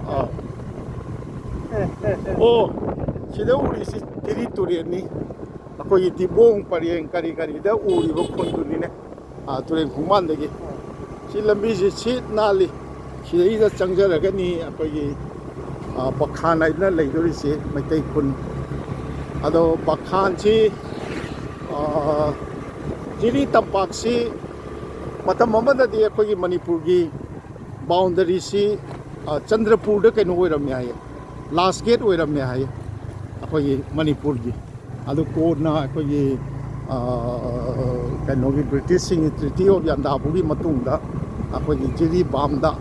ꯑ꯫ ꯑꯦ, ꯑꯦ, ꯑꯦ꯫ ꯑꯣ, ꯁꯤꯗ ꯎꯔꯤꯁꯤ ꯖꯤꯔꯤ ꯇꯨꯔꯦꯜꯅꯤ꯫ ꯑꯩꯈꯣꯏꯒꯤ ꯗꯤꯕꯣꯡ ꯄꯔꯦꯡ ꯀꯔꯤ ꯀꯔꯤꯗ ꯎꯔꯤꯕ ꯈꯨꯟꯗꯨꯅꯤꯅꯦ꯫ ꯑ, ꯇꯨꯔꯦꯜ ꯈꯣꯡꯕꯥꯟꯗꯒꯤ꯫ ꯁꯤ ꯂꯝꯕꯤꯁꯤ ꯁꯤꯠ ꯅꯥꯜꯂꯤ꯫ ꯁꯤꯗꯩꯗ ꯆꯪꯖꯔꯒꯅꯤ ꯑꯩꯈꯣꯏꯒꯤ, ꯑ, ꯄꯈꯥꯟ ꯍꯥꯏꯗꯅ ꯂꯩꯗꯣꯔꯤꯁꯤ, ꯃꯩꯇꯩ ꯈꯨꯟ꯫ ꯑꯗꯣ ꯄꯈꯥꯟꯁꯤ, ꯑ, ꯖꯤꯔꯤ ꯇꯝꯄꯥꯛꯁꯤ ꯃꯇꯝ ꯑꯃꯗꯗꯤ ꯑꯩꯈꯣꯏꯒꯤ ꯃꯅꯤꯄꯨꯔꯒꯤ ꯕꯥꯎꯟꯗꯔꯤꯁꯤ, ꯑ, ꯆꯟꯗ꯭ꯔꯄꯨꯔꯗ ꯀꯩꯅꯣ ꯑꯣꯏꯔꯝꯃꯦ ꯍꯥꯏꯌꯦ, ꯂꯥꯁ ꯒꯦꯠ ꯑꯣꯏꯔꯝꯃꯦ ꯍꯥꯏꯌꯦ ꯑꯩꯈꯣꯏꯒꯤ ꯃꯅꯤꯄꯨꯔꯒꯤ꯫ ꯑꯗꯨ ꯀꯣꯟꯅ ꯑꯩꯈꯣꯏꯒꯤ, ꯑ, ꯀꯩꯅꯣꯒꯤ ꯕ꯭ꯔꯤꯇꯤꯁꯁꯤꯡꯒꯤ ꯇ꯭ꯔꯤꯇꯤ ꯑꯣꯐ ꯌꯥꯟꯗꯥꯕꯨꯒꯤ ꯃꯇꯨꯡꯗ ꯑꯩꯈꯣꯏꯒꯤ ꯖꯤꯔꯤꯕꯥꯝꯗ,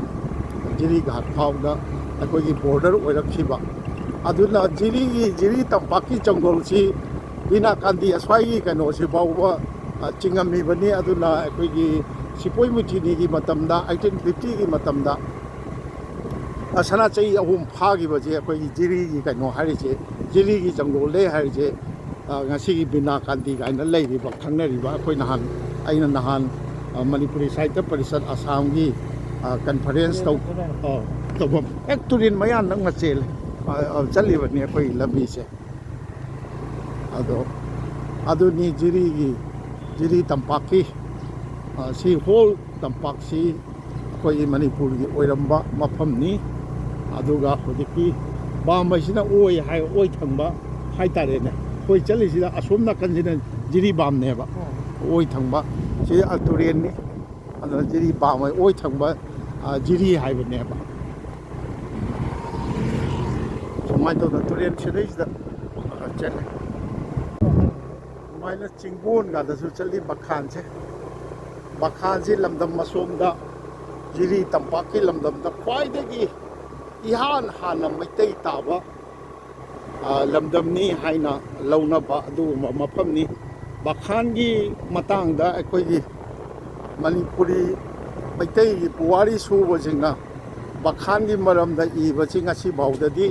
ꯖꯤꯔꯤꯘꯥꯠ ꯐꯥꯎꯗ ꯑꯩꯈꯣꯏꯒꯤ ꯕꯣꯔꯗꯔ ꯑꯣꯏꯔꯛꯈꯤꯕ꯫ ꯑꯗꯨꯅ ꯖꯤꯔꯤꯒꯤ, ꯖꯤꯔꯤ ꯇꯝꯄꯥꯛꯀꯤ ꯖꯪꯒꯜꯁꯤ ꯕꯤꯅꯥ ꯀꯥꯟꯗꯤ ꯑꯁ꯭ꯋꯥꯏꯒꯤ ꯀꯩꯅꯣꯁꯤ ꯐꯥꯎꯕ, ꯑ, ꯆꯤꯡꯉꯝꯃꯤꯕꯅꯤ꯫ ꯑꯗꯨꯅ ꯑꯩꯈꯣꯏꯒꯤ ꯁꯤꯄꯣꯏ ꯃꯨꯇꯤꯅꯤꯒꯤ ꯃꯇꯝꯗ, ꯑꯩꯇꯤꯟ ꯐꯤꯐꯇꯤꯒꯤ ꯃꯇꯝꯗ, ꯑ, ꯁꯅꯥ ꯆꯍꯤ ꯑꯍꯨꯝ ꯐꯥꯈꯤꯕꯁꯦ ꯑꯩꯈꯣꯏꯒꯤ ꯖꯤꯔꯤꯒꯤ ꯀꯩꯅꯣ ꯍꯥꯏꯔꯤꯁꯦ, ꯖꯤꯔꯤꯒꯤ ꯖꯪꯒꯣꯜꯅꯦ ꯍꯥꯏꯔꯤꯁꯦ, ꯑ, ꯉꯁꯤꯒꯤ ꯕꯤꯅꯥ ꯀꯥꯟꯇꯤ ꯀꯥꯏꯅ ꯂꯩꯔꯤꯕ, ꯈꯪꯅꯔꯤꯕ, ꯑꯩꯈꯣꯏ ꯅꯍꯥꯟ, ꯑꯩꯅ ꯅꯍꯥꯟ, ꯑ, ꯃꯅꯤꯄꯨꯔꯤ ꯁꯥꯍꯤꯇ꯭ꯌ ꯄꯔꯤꯁꯠ ꯑꯁꯥꯝꯒꯤ, ꯑ, ꯀꯟꯐꯔꯦꯟꯁ ꯇꯧ-, ꯑ, ꯇꯧꯐꯝ ꯍꯦꯛ ꯇꯨꯔꯦꯜ ꯃꯌꯥ ꯅꯛꯅ ꯆꯦꯜꯂꯦ, ꯑ, ꯑ, ꯆꯠꯂꯤꯕꯅꯤ ꯑꯩꯈꯣꯏꯒꯤ ꯂꯝꯕꯤꯁꯦ꯫ ꯑꯗꯣ ꯑꯗꯨꯅꯤ ꯖꯤꯔꯤꯒꯤ, ꯖꯤꯔꯤ ꯇꯝꯄꯥꯛꯀꯤ, ꯑ, ꯁꯤ ꯍꯣꯜ ꯇꯝꯄꯥꯛꯁꯤ ꯑꯩꯈꯣꯏꯒꯤ ꯃꯅꯤꯄꯨꯔꯒꯤ ꯑꯣꯏꯔꯝꯕ ꯃꯐꯝꯅꯤ꯫ ꯑꯗꯨꯒ ꯍꯧꯖꯤꯛꯀꯤ ꯕꯥꯝ ꯍꯥꯏꯁꯤꯅ ꯑꯣꯏ ꯍꯥꯏ, ꯑꯣꯏ ꯊꯪꯕ ꯍꯥꯏꯇꯥꯔꯦꯅꯦ꯫ ꯑꯩꯈꯣꯏ ꯆꯠꯂꯤꯁꯤꯗ ꯑꯁꯣꯝ ꯅꯥꯀꯟꯁꯤꯅ ꯖꯤꯔꯤꯕꯥꯝꯅꯦꯕ, ꯑꯣꯏ ꯊꯪꯕ꯫ ꯁꯤ, ꯑ, ꯇꯨꯔꯦꯜꯅꯤ꯫ ꯑꯗꯨꯅ ꯖꯤꯔꯤꯕꯥꯝ ꯍꯥꯏ, ꯑꯣꯏ ꯊꯪꯕ, ꯑ, ꯖꯤꯔꯤ ꯍꯥꯏꯕꯅꯦꯕ꯫ ꯁꯨꯃꯥꯏꯅ ꯇꯧꯗꯅ ꯇꯨꯔꯦꯜ ꯁꯤꯗꯩꯁꯤꯗ ꯆꯠꯂꯦ꯫ ꯁꯨꯃꯥꯏꯅ ꯆꯤꯡꯒꯣꯟꯒꯗꯁꯨ ꯆꯠꯂꯤ ꯃꯈꯥꯟꯁꯦ꯫ ꯃꯈꯥꯟꯁꯤ ꯂꯝꯗꯝ ꯑꯁꯣꯝꯗ, ꯖꯤꯔꯤ ꯇꯝꯄꯥꯛꯀꯤ ꯂꯝꯗꯝꯗ ꯈ꯭ꯋꯥꯏꯗꯒꯤ ꯏꯍꯥꯟ ꯍꯥꯟꯅ ꯃꯩꯇꯩ ꯇꯥꯕ, ꯑ, ꯂꯝꯗꯝꯅꯤ ꯍꯥꯏꯅ ꯂꯧꯅꯕ ꯑꯗꯨꯒꯨꯝꯕ ꯃꯐꯝꯅꯤ꯫ ꯕꯈꯥꯟꯒꯤ ꯃꯇꯥꯡꯗ ꯑꯩꯈꯣꯏꯒꯤ ꯃꯅꯤꯄꯨꯔꯤ ꯃꯩꯇꯩꯒꯤ ꯄꯨꯋꯥꯔꯤ ꯁꯨꯕꯁꯤꯡꯅ ꯕꯈꯥꯟꯒꯤ ꯃꯔꯝꯗ ꯏꯕꯁꯤ ꯉꯁꯤ ꯐꯥꯎꯗꯗꯤ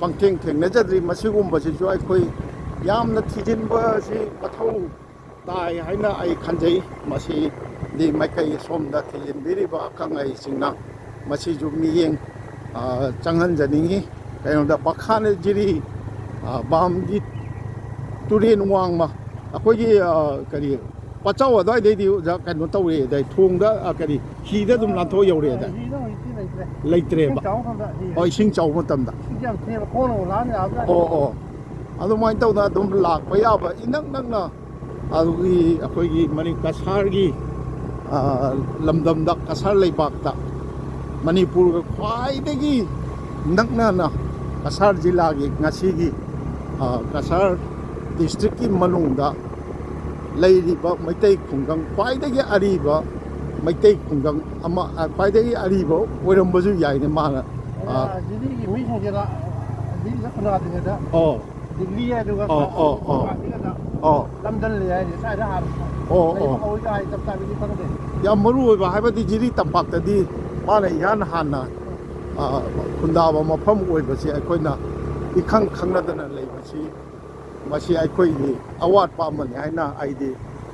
ꯄꯪꯊꯦꯡ ꯊꯦꯡꯅꯖꯗ꯭ꯔꯤ꯫ ꯃꯁꯤꯒꯨꯝꯕꯁꯤꯁꯨ ꯑꯩꯈꯣꯏ ꯌꯥꯝꯅ ꯊꯤꯖꯤꯟꯕꯁꯤ ꯃꯊꯧ ꯇꯥꯏ ꯍꯥꯏꯅ ꯑꯩ ꯈꯟꯖꯩ꯫ ꯃꯁꯤꯗꯤ ꯃꯥꯏꯀꯩ ꯁꯣꯝꯗ ꯊꯤꯖꯤꯟꯕꯤꯔꯤꯕ ꯑꯈꯪ ꯑꯍꯩꯁꯤꯡꯅ ꯃꯁꯤꯁꯨ ꯃꯤꯠꯌꯦꯡ, ꯑ, ꯆꯪꯍꯟꯖꯅꯤꯡꯉꯤ꯫ ꯀꯩꯅꯣꯗ ꯕꯈꯥꯟ ꯖꯤꯔꯤ, ꯑ, ꯕꯥꯝꯒꯤ ꯇꯨꯔꯦꯟ ꯋꯥꯡꯃ, ꯑꯩꯈꯣꯏꯒꯤ, ꯑ, ꯀꯔꯤ, ꯄꯆꯥꯎ ꯑꯗꯨꯋꯥꯏꯗꯩꯗꯤ ꯑꯣꯖꯥ ꯀꯩꯅꯣ ꯇꯧꯔꯦ ꯑꯗꯥꯏ, ꯊꯣꯡꯗ, ꯑ, ꯀꯔꯤ, ꯍꯤꯗ ꯑꯗꯨꯝ ꯂꯥꯟꯊꯣꯛꯑ ꯌꯧꯔꯛꯑꯦ ꯑꯗꯥꯏ? ꯍꯤꯗ ꯍꯧꯖꯤꯛꯇꯤ ꯂꯩꯇ꯭ꯔꯦ꯫ ꯂꯩꯇ꯭ꯔꯦꯕ? ꯏꯁꯤꯡ ꯆꯥꯎꯕ ꯃꯇꯝꯗ ꯍꯤ ꯑꯣ, ꯏꯁꯤꯡ ꯆꯥꯎꯕ ꯃꯇꯝꯗ꯫ ꯏꯁꯤꯡ ꯌꯥꯝ ꯊꯦꯡꯕ, ꯈꯣꯡꯅ ꯂꯥꯟ ꯌꯥꯕꯖꯥꯠꯅꯤ꯫ ꯑꯣ, ꯑꯣ꯫ ꯑꯗꯨꯃꯥꯏꯅ ꯇꯧꯗꯅ ꯑꯗꯨꯝ ꯂꯥꯛꯄ ꯌꯥꯕ ꯏꯅꯛ ꯅꯛꯅ ꯑꯗꯨꯒꯤ ꯑꯩꯈꯣꯏꯒꯤ ꯃꯅꯤ-, ꯀꯁꯥꯔꯒꯤ, ꯑ, ꯂꯝꯗꯝꯗ, ꯀꯁꯥꯔ ꯂꯩꯕꯥꯛꯇ ꯃꯅꯤꯄꯨꯔꯒ ꯈ꯭ꯋꯥꯏꯗꯒꯤ ꯅꯛꯅꯅ ꯀꯁꯥꯔ ꯖꯤꯂꯥꯒꯤ ꯉꯁꯤꯒꯤ, ꯑ, ꯀꯁꯥꯔ ꯗꯤꯁꯇ꯭ꯔꯤꯛꯀꯤ ꯃꯅꯨꯡꯗ ꯂꯩꯔꯤꯕ ꯃꯩꯇꯩ ꯈꯨꯡꯒꯪ, ꯈ꯭ꯋꯥꯏꯗꯒꯤ ꯑꯔꯤꯕ ꯃꯩꯇꯩ ꯈꯨꯡꯒꯪ ꯑꯃ, ꯑ, ꯈ꯭ꯋꯥꯏꯗꯒꯤ ꯑꯔꯤꯕ ꯑꯣꯏꯔꯝꯕꯁꯨ ꯌꯥꯏꯅꯦ ꯃꯥꯅ꯫ ꯑ, ꯑ, ꯖꯤꯔꯤꯒꯤ ꯃꯤꯁꯤꯡꯁꯦ ꯂꯥ-, ꯖꯤꯔꯤꯗ ꯈꯨꯟꯗꯥꯗ꯭ꯔꯤꯉꯩꯗ ꯑꯣ꯫ ꯗꯤꯜꯂꯤ ꯍꯥꯏꯗꯨꯒ ꯑꯣ, ꯑꯣ, ꯑꯣ꯫ ꯈꯨꯟꯗꯥꯗ꯭ꯔꯤꯉꯩꯗ ꯑꯣ꯫ ꯂꯝꯗꯝ ꯂꯩ ꯍꯥꯏꯁꯦ ꯁ꯭ꯋꯥꯏꯗ ꯍꯥꯟꯅ ꯑꯣ, ꯂꯩꯕ ꯑꯣ꯫ ꯍꯧꯔꯤꯗ ꯍꯥꯏ ꯆꯞ ꯆꯥꯕꯤꯗꯤ ꯈꯪꯗꯦ꯫ ꯌꯥꯝ ꯃꯔꯨ ꯑꯣꯏꯕ ꯍꯥꯏꯕꯗꯤ ꯖꯤꯔꯤ ꯇꯝꯄꯥꯛꯇꯗꯤ ꯃꯥꯅ ꯏꯍꯥꯟ ꯍꯥꯟꯅ, ꯑ, ꯈꯨꯟꯗꯥꯕ ꯃꯐꯝ ꯑꯣꯏꯕꯁꯤ ꯑꯩꯈꯣꯏꯅ ꯏꯈꯪ ꯈꯪꯅꯗꯅ ꯂꯩꯕꯁꯤ, ꯃꯁꯤ ꯑꯩꯈꯣꯏꯒꯤ ꯑꯋꯥꯠꯄ ꯑꯃꯅꯤ ꯍꯥꯏꯅ ꯑꯩꯗꯤ,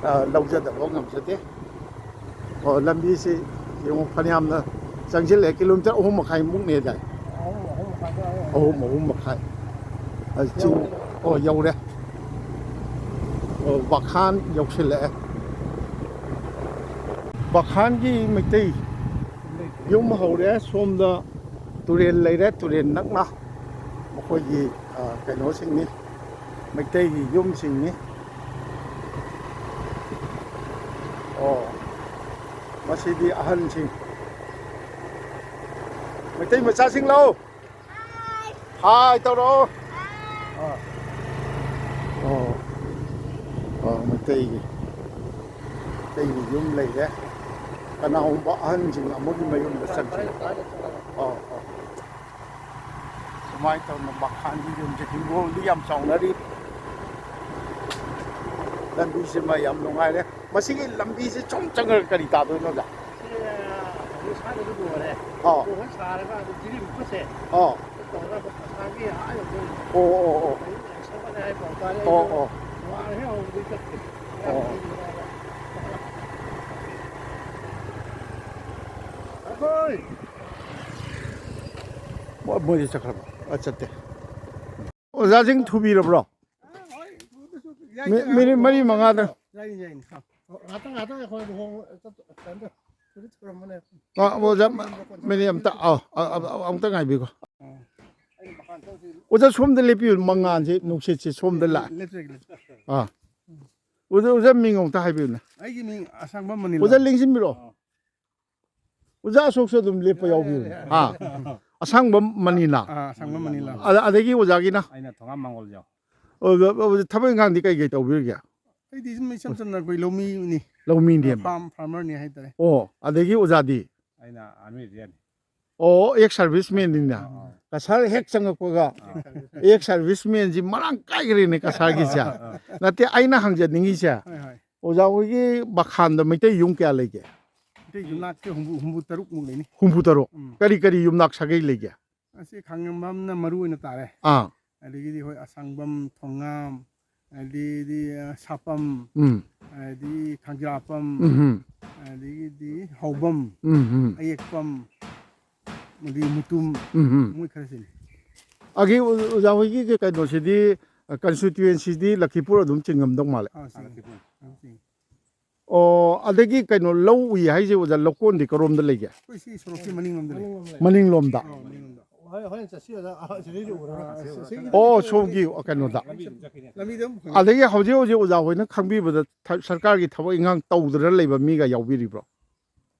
ꯑ, ꯂꯧꯖꯗꯕ ꯉꯝꯖꯗꯦ꯫ ꯑꯣ, ꯂꯝꯕꯤꯁꯤ ꯌꯦꯡꯉꯨ, ꯐꯅꯌꯥꯝꯅ ꯆꯪꯁꯤꯜꯂꯛꯑꯦ, ꯀꯤꯂꯣꯃꯤꯇꯔ ꯑꯍꯨꯝ ꯃꯈꯥꯏꯃꯨꯛꯅꯦ ꯑꯗꯥꯏ꯫ ꯑꯍꯨꯝ, ꯑꯍꯨꯝ ꯃꯈꯥꯏ꯫ ꯑꯍꯨꯝ, ꯑꯍꯨꯝ ꯃꯈꯥꯏ꯫ ꯑ, ꯆꯤꯡ-, ꯌꯧꯔꯦ꯫ ꯑꯣ, ꯌꯧꯔꯦ꯫ ꯑꯣ, ꯕꯈꯥꯟ ꯌꯧꯁꯤꯜꯂꯛꯑꯦ꯫ ꯕꯈꯥꯟꯒꯤ ꯃꯩꯇꯩ ꯌꯨꯝ ꯍꯧꯔꯦ꯫ ꯁꯣꯝꯗ ꯇꯨꯔꯦꯜ ꯂꯩꯔꯦ, ꯇꯨꯔꯦꯜ ꯅꯛꯅ ꯃꯈꯣꯏꯒꯤ, ꯑ, ꯀꯩꯅꯣꯁꯤꯡꯅꯤ, ꯃꯩꯇꯩꯒꯤ ꯌꯨꯝꯁꯤꯡꯅꯤ꯫ ꯑꯣ, ꯃꯁꯤꯗꯤ ꯑꯍꯟꯁꯤꯡ, ꯃꯩꯇꯩ ꯃꯆꯥꯁꯤꯡ ꯂꯥꯛꯑꯣ꯫ ꯍꯥꯏ ꯇꯧꯔꯛꯑꯣ꯫ ꯑꯥ꯫ ꯑꯣ꯫ ꯑꯣ, ꯃꯩꯇꯩꯒꯤ, ꯃꯩꯇꯩꯒꯤ ꯌꯨꯝ ꯂꯩꯔꯦ꯫ ꯀꯅꯥꯒꯨꯝꯕ ꯑꯍꯟꯁꯤꯡ ꯑꯃꯒꯤ ꯃꯌꯨꯝꯗ ꯆꯠꯈꯤ꯫ ꯑꯣ, ꯑꯣ꯫ ꯀꯃꯥꯏꯅ ꯇꯧꯅ ꯃꯈꯥꯟꯒꯤ ꯌꯨꯝꯁꯦ ꯍꯤꯡꯒꯣꯜꯗꯤ ꯌꯥꯝ ꯆꯥꯎꯅꯔꯤ꯫ ꯂꯝꯕꯤꯁꯤꯃ ꯌꯥꯝ ꯅꯨꯡꯉꯥꯏꯔꯦ꯫ ꯃꯁꯤꯒꯤ ꯂꯝꯕꯤꯁꯦ ꯁꯨꯝ ꯆꯪꯉꯒ ꯀꯔꯤ ꯇꯥꯗꯣꯏꯅꯣ ꯑꯣꯖꯥ? ꯁꯤ, ꯑ, ꯍꯧꯖꯤꯛ ꯁ꯭ꯋꯥꯏꯗꯁꯨ ꯂꯣꯏꯔꯦ꯫ ꯑꯥ꯫ ꯂꯣꯏꯔ ꯁꯥꯔꯒ ꯑꯗꯨ ꯖꯤꯔꯤ ꯃꯨꯛꯀꯁꯦ ꯑꯥ꯫ ꯇꯧꯔꯒ ꯃꯁꯥꯒꯤ ꯑꯥ ꯌꯧꯗꯣꯏꯅꯦ꯫ ꯑꯣ, ꯑꯣ, ꯑꯣ꯫ ꯑꯗꯨ ꯁꯦꯝꯒꯠꯂꯦ ꯍꯥꯏ ꯄꯥꯎ ꯇꯥꯔꯦ꯫ ꯑꯣ, ꯑꯩꯁꯨ ꯑꯣ꯫ ꯋꯥꯔꯦ ꯍꯧꯖꯤꯛ ꯆꯠꯇꯦ꯫ ꯑꯣ꯫ ꯑꯩꯈꯣꯏ ꯃꯣꯏ-, ꯃꯣꯏꯗꯤ ꯆꯠꯈ꯭ꯔꯕ? ꯑ, ꯆꯠꯇꯦ꯫ ꯑꯣꯖꯥꯁꯤꯡ ꯊꯨꯕꯤꯔꯕ꯭ꯔꯣ? ꯃꯤ-, ꯃꯤꯅꯤꯠ ꯃꯔꯤ ꯃꯉꯥꯗ꯫ ꯌꯥꯏꯅꯤ, ꯌꯥꯏꯅꯤ꯫ ꯉꯥꯛꯇꯪ, ꯉꯥꯛꯇꯪ ꯑꯩꯈꯣꯏ ꯂꯨꯍꯣꯡ-, ꯆꯠ-, ꯀꯩꯅꯣ ꯇꯧ-, ꯍꯧꯖꯤꯛ ꯊꯨꯔꯝꯃꯅꯦ꯫ ꯑ, ꯑꯣꯖꯥ, ꯃꯤꯅꯤꯠ ꯑꯝꯇ, ꯑ, ꯑ, ꯑ, ꯑꯃꯨꯛꯇ ꯉꯥꯏꯕꯤꯈꯣ꯫ ꯑꯣꯖꯥ, ꯁꯣꯝꯗ ꯂꯦꯞꯄꯤꯌꯨ, ꯃꯉꯥꯜꯁꯦ, ꯅꯨꯡꯁꯤꯠꯁꯦ ꯁꯣꯝꯗ ꯂꯥꯛꯑꯦ꯫ ꯂꯦꯞꯆꯒꯦ, ꯂꯦꯞꯆꯒꯦ꯫ ꯑꯥ꯫ ꯑꯣꯖꯥ, ꯑꯣꯖꯥ ꯃꯤꯡ ꯑꯃꯨꯛꯇ ꯍꯥꯏꯕꯤꯌꯨꯅꯦ꯫ ꯑꯩꯒꯤ ꯃꯤꯡ ꯑꯁꯥꯡꯕꯝ ꯃꯅꯤꯂꯥꯜ꯫ ꯑꯣꯖꯥ ꯂꯦꯡꯁꯤꯟꯕꯤꯔꯣ꯫ ꯑꯣꯖꯥ ꯑꯁꯣꯛꯁꯨ ꯑꯗꯨꯝ ꯂꯦꯞꯄ ꯌꯥꯎꯕꯤꯌꯨꯅꯦ꯫ ꯑꯥ꯫ ꯑꯁꯥꯡꯕꯝ ꯃꯅꯤꯂꯥꯜ꯫ ꯑꯥ, ꯑꯁꯥꯡꯕꯝ ꯃꯅꯤꯂꯥꯜ꯫ ꯑꯗ-, ꯑꯗꯒꯤ ꯑꯣꯖꯥꯒꯤꯅ? ꯑꯩꯅ ꯊꯣꯉꯥꯝ ꯃꯥꯡꯒꯣꯜꯖꯥꯎ꯫ ꯑꯣ, ꯑꯗ-, ꯑꯗ-, ꯊꯕꯛ ꯏꯪꯈꯥꯡꯗꯤ ꯀꯩ ꯀꯩ ꯇꯧꯕꯤꯔꯤꯒꯦ? ꯑꯩꯗꯤ ꯁꯨꯝ ꯏꯆꯝ ꯆꯝꯅ ꯑꯩꯈꯣꯏ ꯂꯧꯃꯤꯅꯤ꯫ ꯂꯧꯃꯤꯅꯦꯕ꯫ ꯐꯥꯔꯝ, ꯐꯥꯔꯃꯔꯅꯤ ꯍꯥꯏꯇꯥꯔꯦ꯫ ꯑꯣ, ꯑꯗꯒꯤ ꯑꯣꯖꯥꯗꯤ? ꯑꯩꯅ ꯑꯥꯔꯃꯤ ꯔꯤꯇꯥꯌꯔꯅꯤ꯫ ꯑꯣ, ꯑꯦꯛꯁ ꯁꯥꯔꯚꯤꯁꯃꯦꯟꯅꯤꯅ꯫ ꯑꯥ, ꯑꯥ꯫ ꯀꯁꯥꯔ ꯍꯦꯛ ꯆꯪꯉꯛꯄꯒ ꯑꯥ꯫ ꯑꯦꯛꯁ ꯁꯥꯔꯚꯤꯁꯃꯦꯟꯁꯤ ꯃꯔꯥꯡ ꯀꯥꯏꯈ꯭ꯔꯦꯅꯦ ꯀꯁꯥꯔꯒꯤꯁꯦ꯫ ꯑꯥ, ꯑꯥ꯫ ꯅꯠꯇꯦ, ꯑꯩꯅ ꯍꯪꯖꯅꯤꯡꯉꯤꯁꯦ, ꯍꯣꯏ, ꯍꯣꯏ꯫ ꯑꯣꯖꯥ ꯍꯣꯏꯒꯤ ꯃꯈꯥꯟꯗ ꯃꯩꯇꯩ ꯌꯨꯝ ꯀꯌꯥ ꯂꯩꯒꯦ? ꯃꯩꯇꯩ ꯌꯨꯝꯅꯥꯛꯁꯦ ꯍꯨꯝꯐꯨ, ꯍꯨꯝꯐꯨ ꯇꯔꯨꯛ ꯃꯨꯛ ꯂꯩꯅꯤ꯫ ꯍꯨꯝꯐꯨ ꯇꯔꯨꯛ? ꯎꯝ꯫ ꯀꯔꯤ ꯀꯔꯤ ꯌꯨꯝꯅꯥꯛ ꯁꯥꯒꯩ ꯂꯩꯒꯦ? ꯑꯁꯤ ꯈꯥꯡꯉꯕꯝꯅ ꯃꯔꯨ ꯑꯣꯏꯅ ꯇꯥꯔꯦ꯫ ꯑꯥ꯫ ꯑꯗꯒꯤꯗꯤ ꯍꯣꯏ ꯑꯁꯥꯡꯕꯝ, ꯊꯣꯉꯥꯝ, ꯑꯗꯩꯗꯤ, ꯑ, ꯁꯥꯄꯝ, ꯎꯝ꯫ ꯑꯗꯩꯗꯤ ꯈꯥꯡꯖꯥꯄꯝ, ꯎꯝ꯫ ꯑꯗꯒꯤꯗꯤ ꯍꯥꯎꯕꯝ, ꯎꯝ, ꯎꯝ꯫ ꯑꯌꯦꯛꯄꯝ, ꯑꯗꯒꯤ ꯃꯨꯇꯨꯝ, ꯎꯝ, ꯎꯝ꯫ ꯃꯣꯏ ꯈꯔꯁꯤꯅꯤ꯫ ꯑꯒꯤ ꯑꯣ-, ꯑꯣꯖꯥ ꯍꯣꯏꯒꯤ ꯀꯩꯅꯣꯁꯤꯗꯤ, ꯑ, ꯀꯟꯁꯇꯤꯇ꯭ꯋꯦꯟꯁꯤꯗꯤ ꯂꯈꯤꯄꯨꯔ ꯑꯗꯨꯝ ꯆꯤꯡꯉꯝꯗꯧ ꯃꯥꯜꯂꯦ꯫ ꯑꯥ, ꯆꯤꯡꯉꯤ꯫ ꯑꯗꯨꯝ ꯆꯤꯡꯉꯤ꯫ ꯑꯣ, ꯑꯗꯒꯤ ꯀꯩꯅꯣ, ꯂꯧ ꯎꯏ ꯍꯥꯏꯁꯦ ꯑꯣꯖꯥ, ꯂꯧꯀꯣꯟꯗꯤ ꯀꯔꯣꯝꯗ ꯂꯩꯒꯦ? ꯑꯩꯈꯣꯏ ꯁꯤ ꯁꯣꯔꯣꯛꯀꯤ ꯃꯅꯤꯡꯂꯣꯝꯗ ꯂꯩ꯫ ꯃꯅꯤꯡꯂꯣꯝꯗ? ꯑꯥ, ꯃꯅꯤꯡꯂꯣꯝꯗ꯫ ꯍꯣꯔꯦꯟ, ꯍꯣꯔꯦꯟ ꯆꯠꯁꯤ ꯑꯣꯖꯥ꯫ ꯑꯥ, ꯁꯤꯗꯩꯗ ꯎꯔꯒ꯫ ꯑꯥ, ꯁꯤꯗꯩꯗ ꯑꯣ, ꯁꯣꯝꯒꯤ ꯀꯩꯅꯣꯗ꯫ ꯂꯝꯕꯤꯗ ꯑꯗꯨꯝ ꯆꯠꯈꯤꯅꯦ꯫ ꯂꯝꯕꯤꯗ ꯑꯗꯨꯝ ꯐꯪꯉꯦ꯫ ꯑꯗꯒꯤ ꯍꯧꯖꯤꯛ ꯍꯧꯖꯤꯛ ꯑꯣꯖꯥ ꯍꯣꯏꯅ ꯈꯪꯕꯤꯕꯗ ꯊ-, ꯁꯔꯀꯥꯔꯒꯤ ꯊꯕꯛ ꯏꯪꯈꯥꯡ ꯇꯧꯗꯅ ꯂꯩꯕ ꯃꯤꯒ ꯌꯥꯎꯕꯤꯔꯤꯕ꯭ꯔꯣ?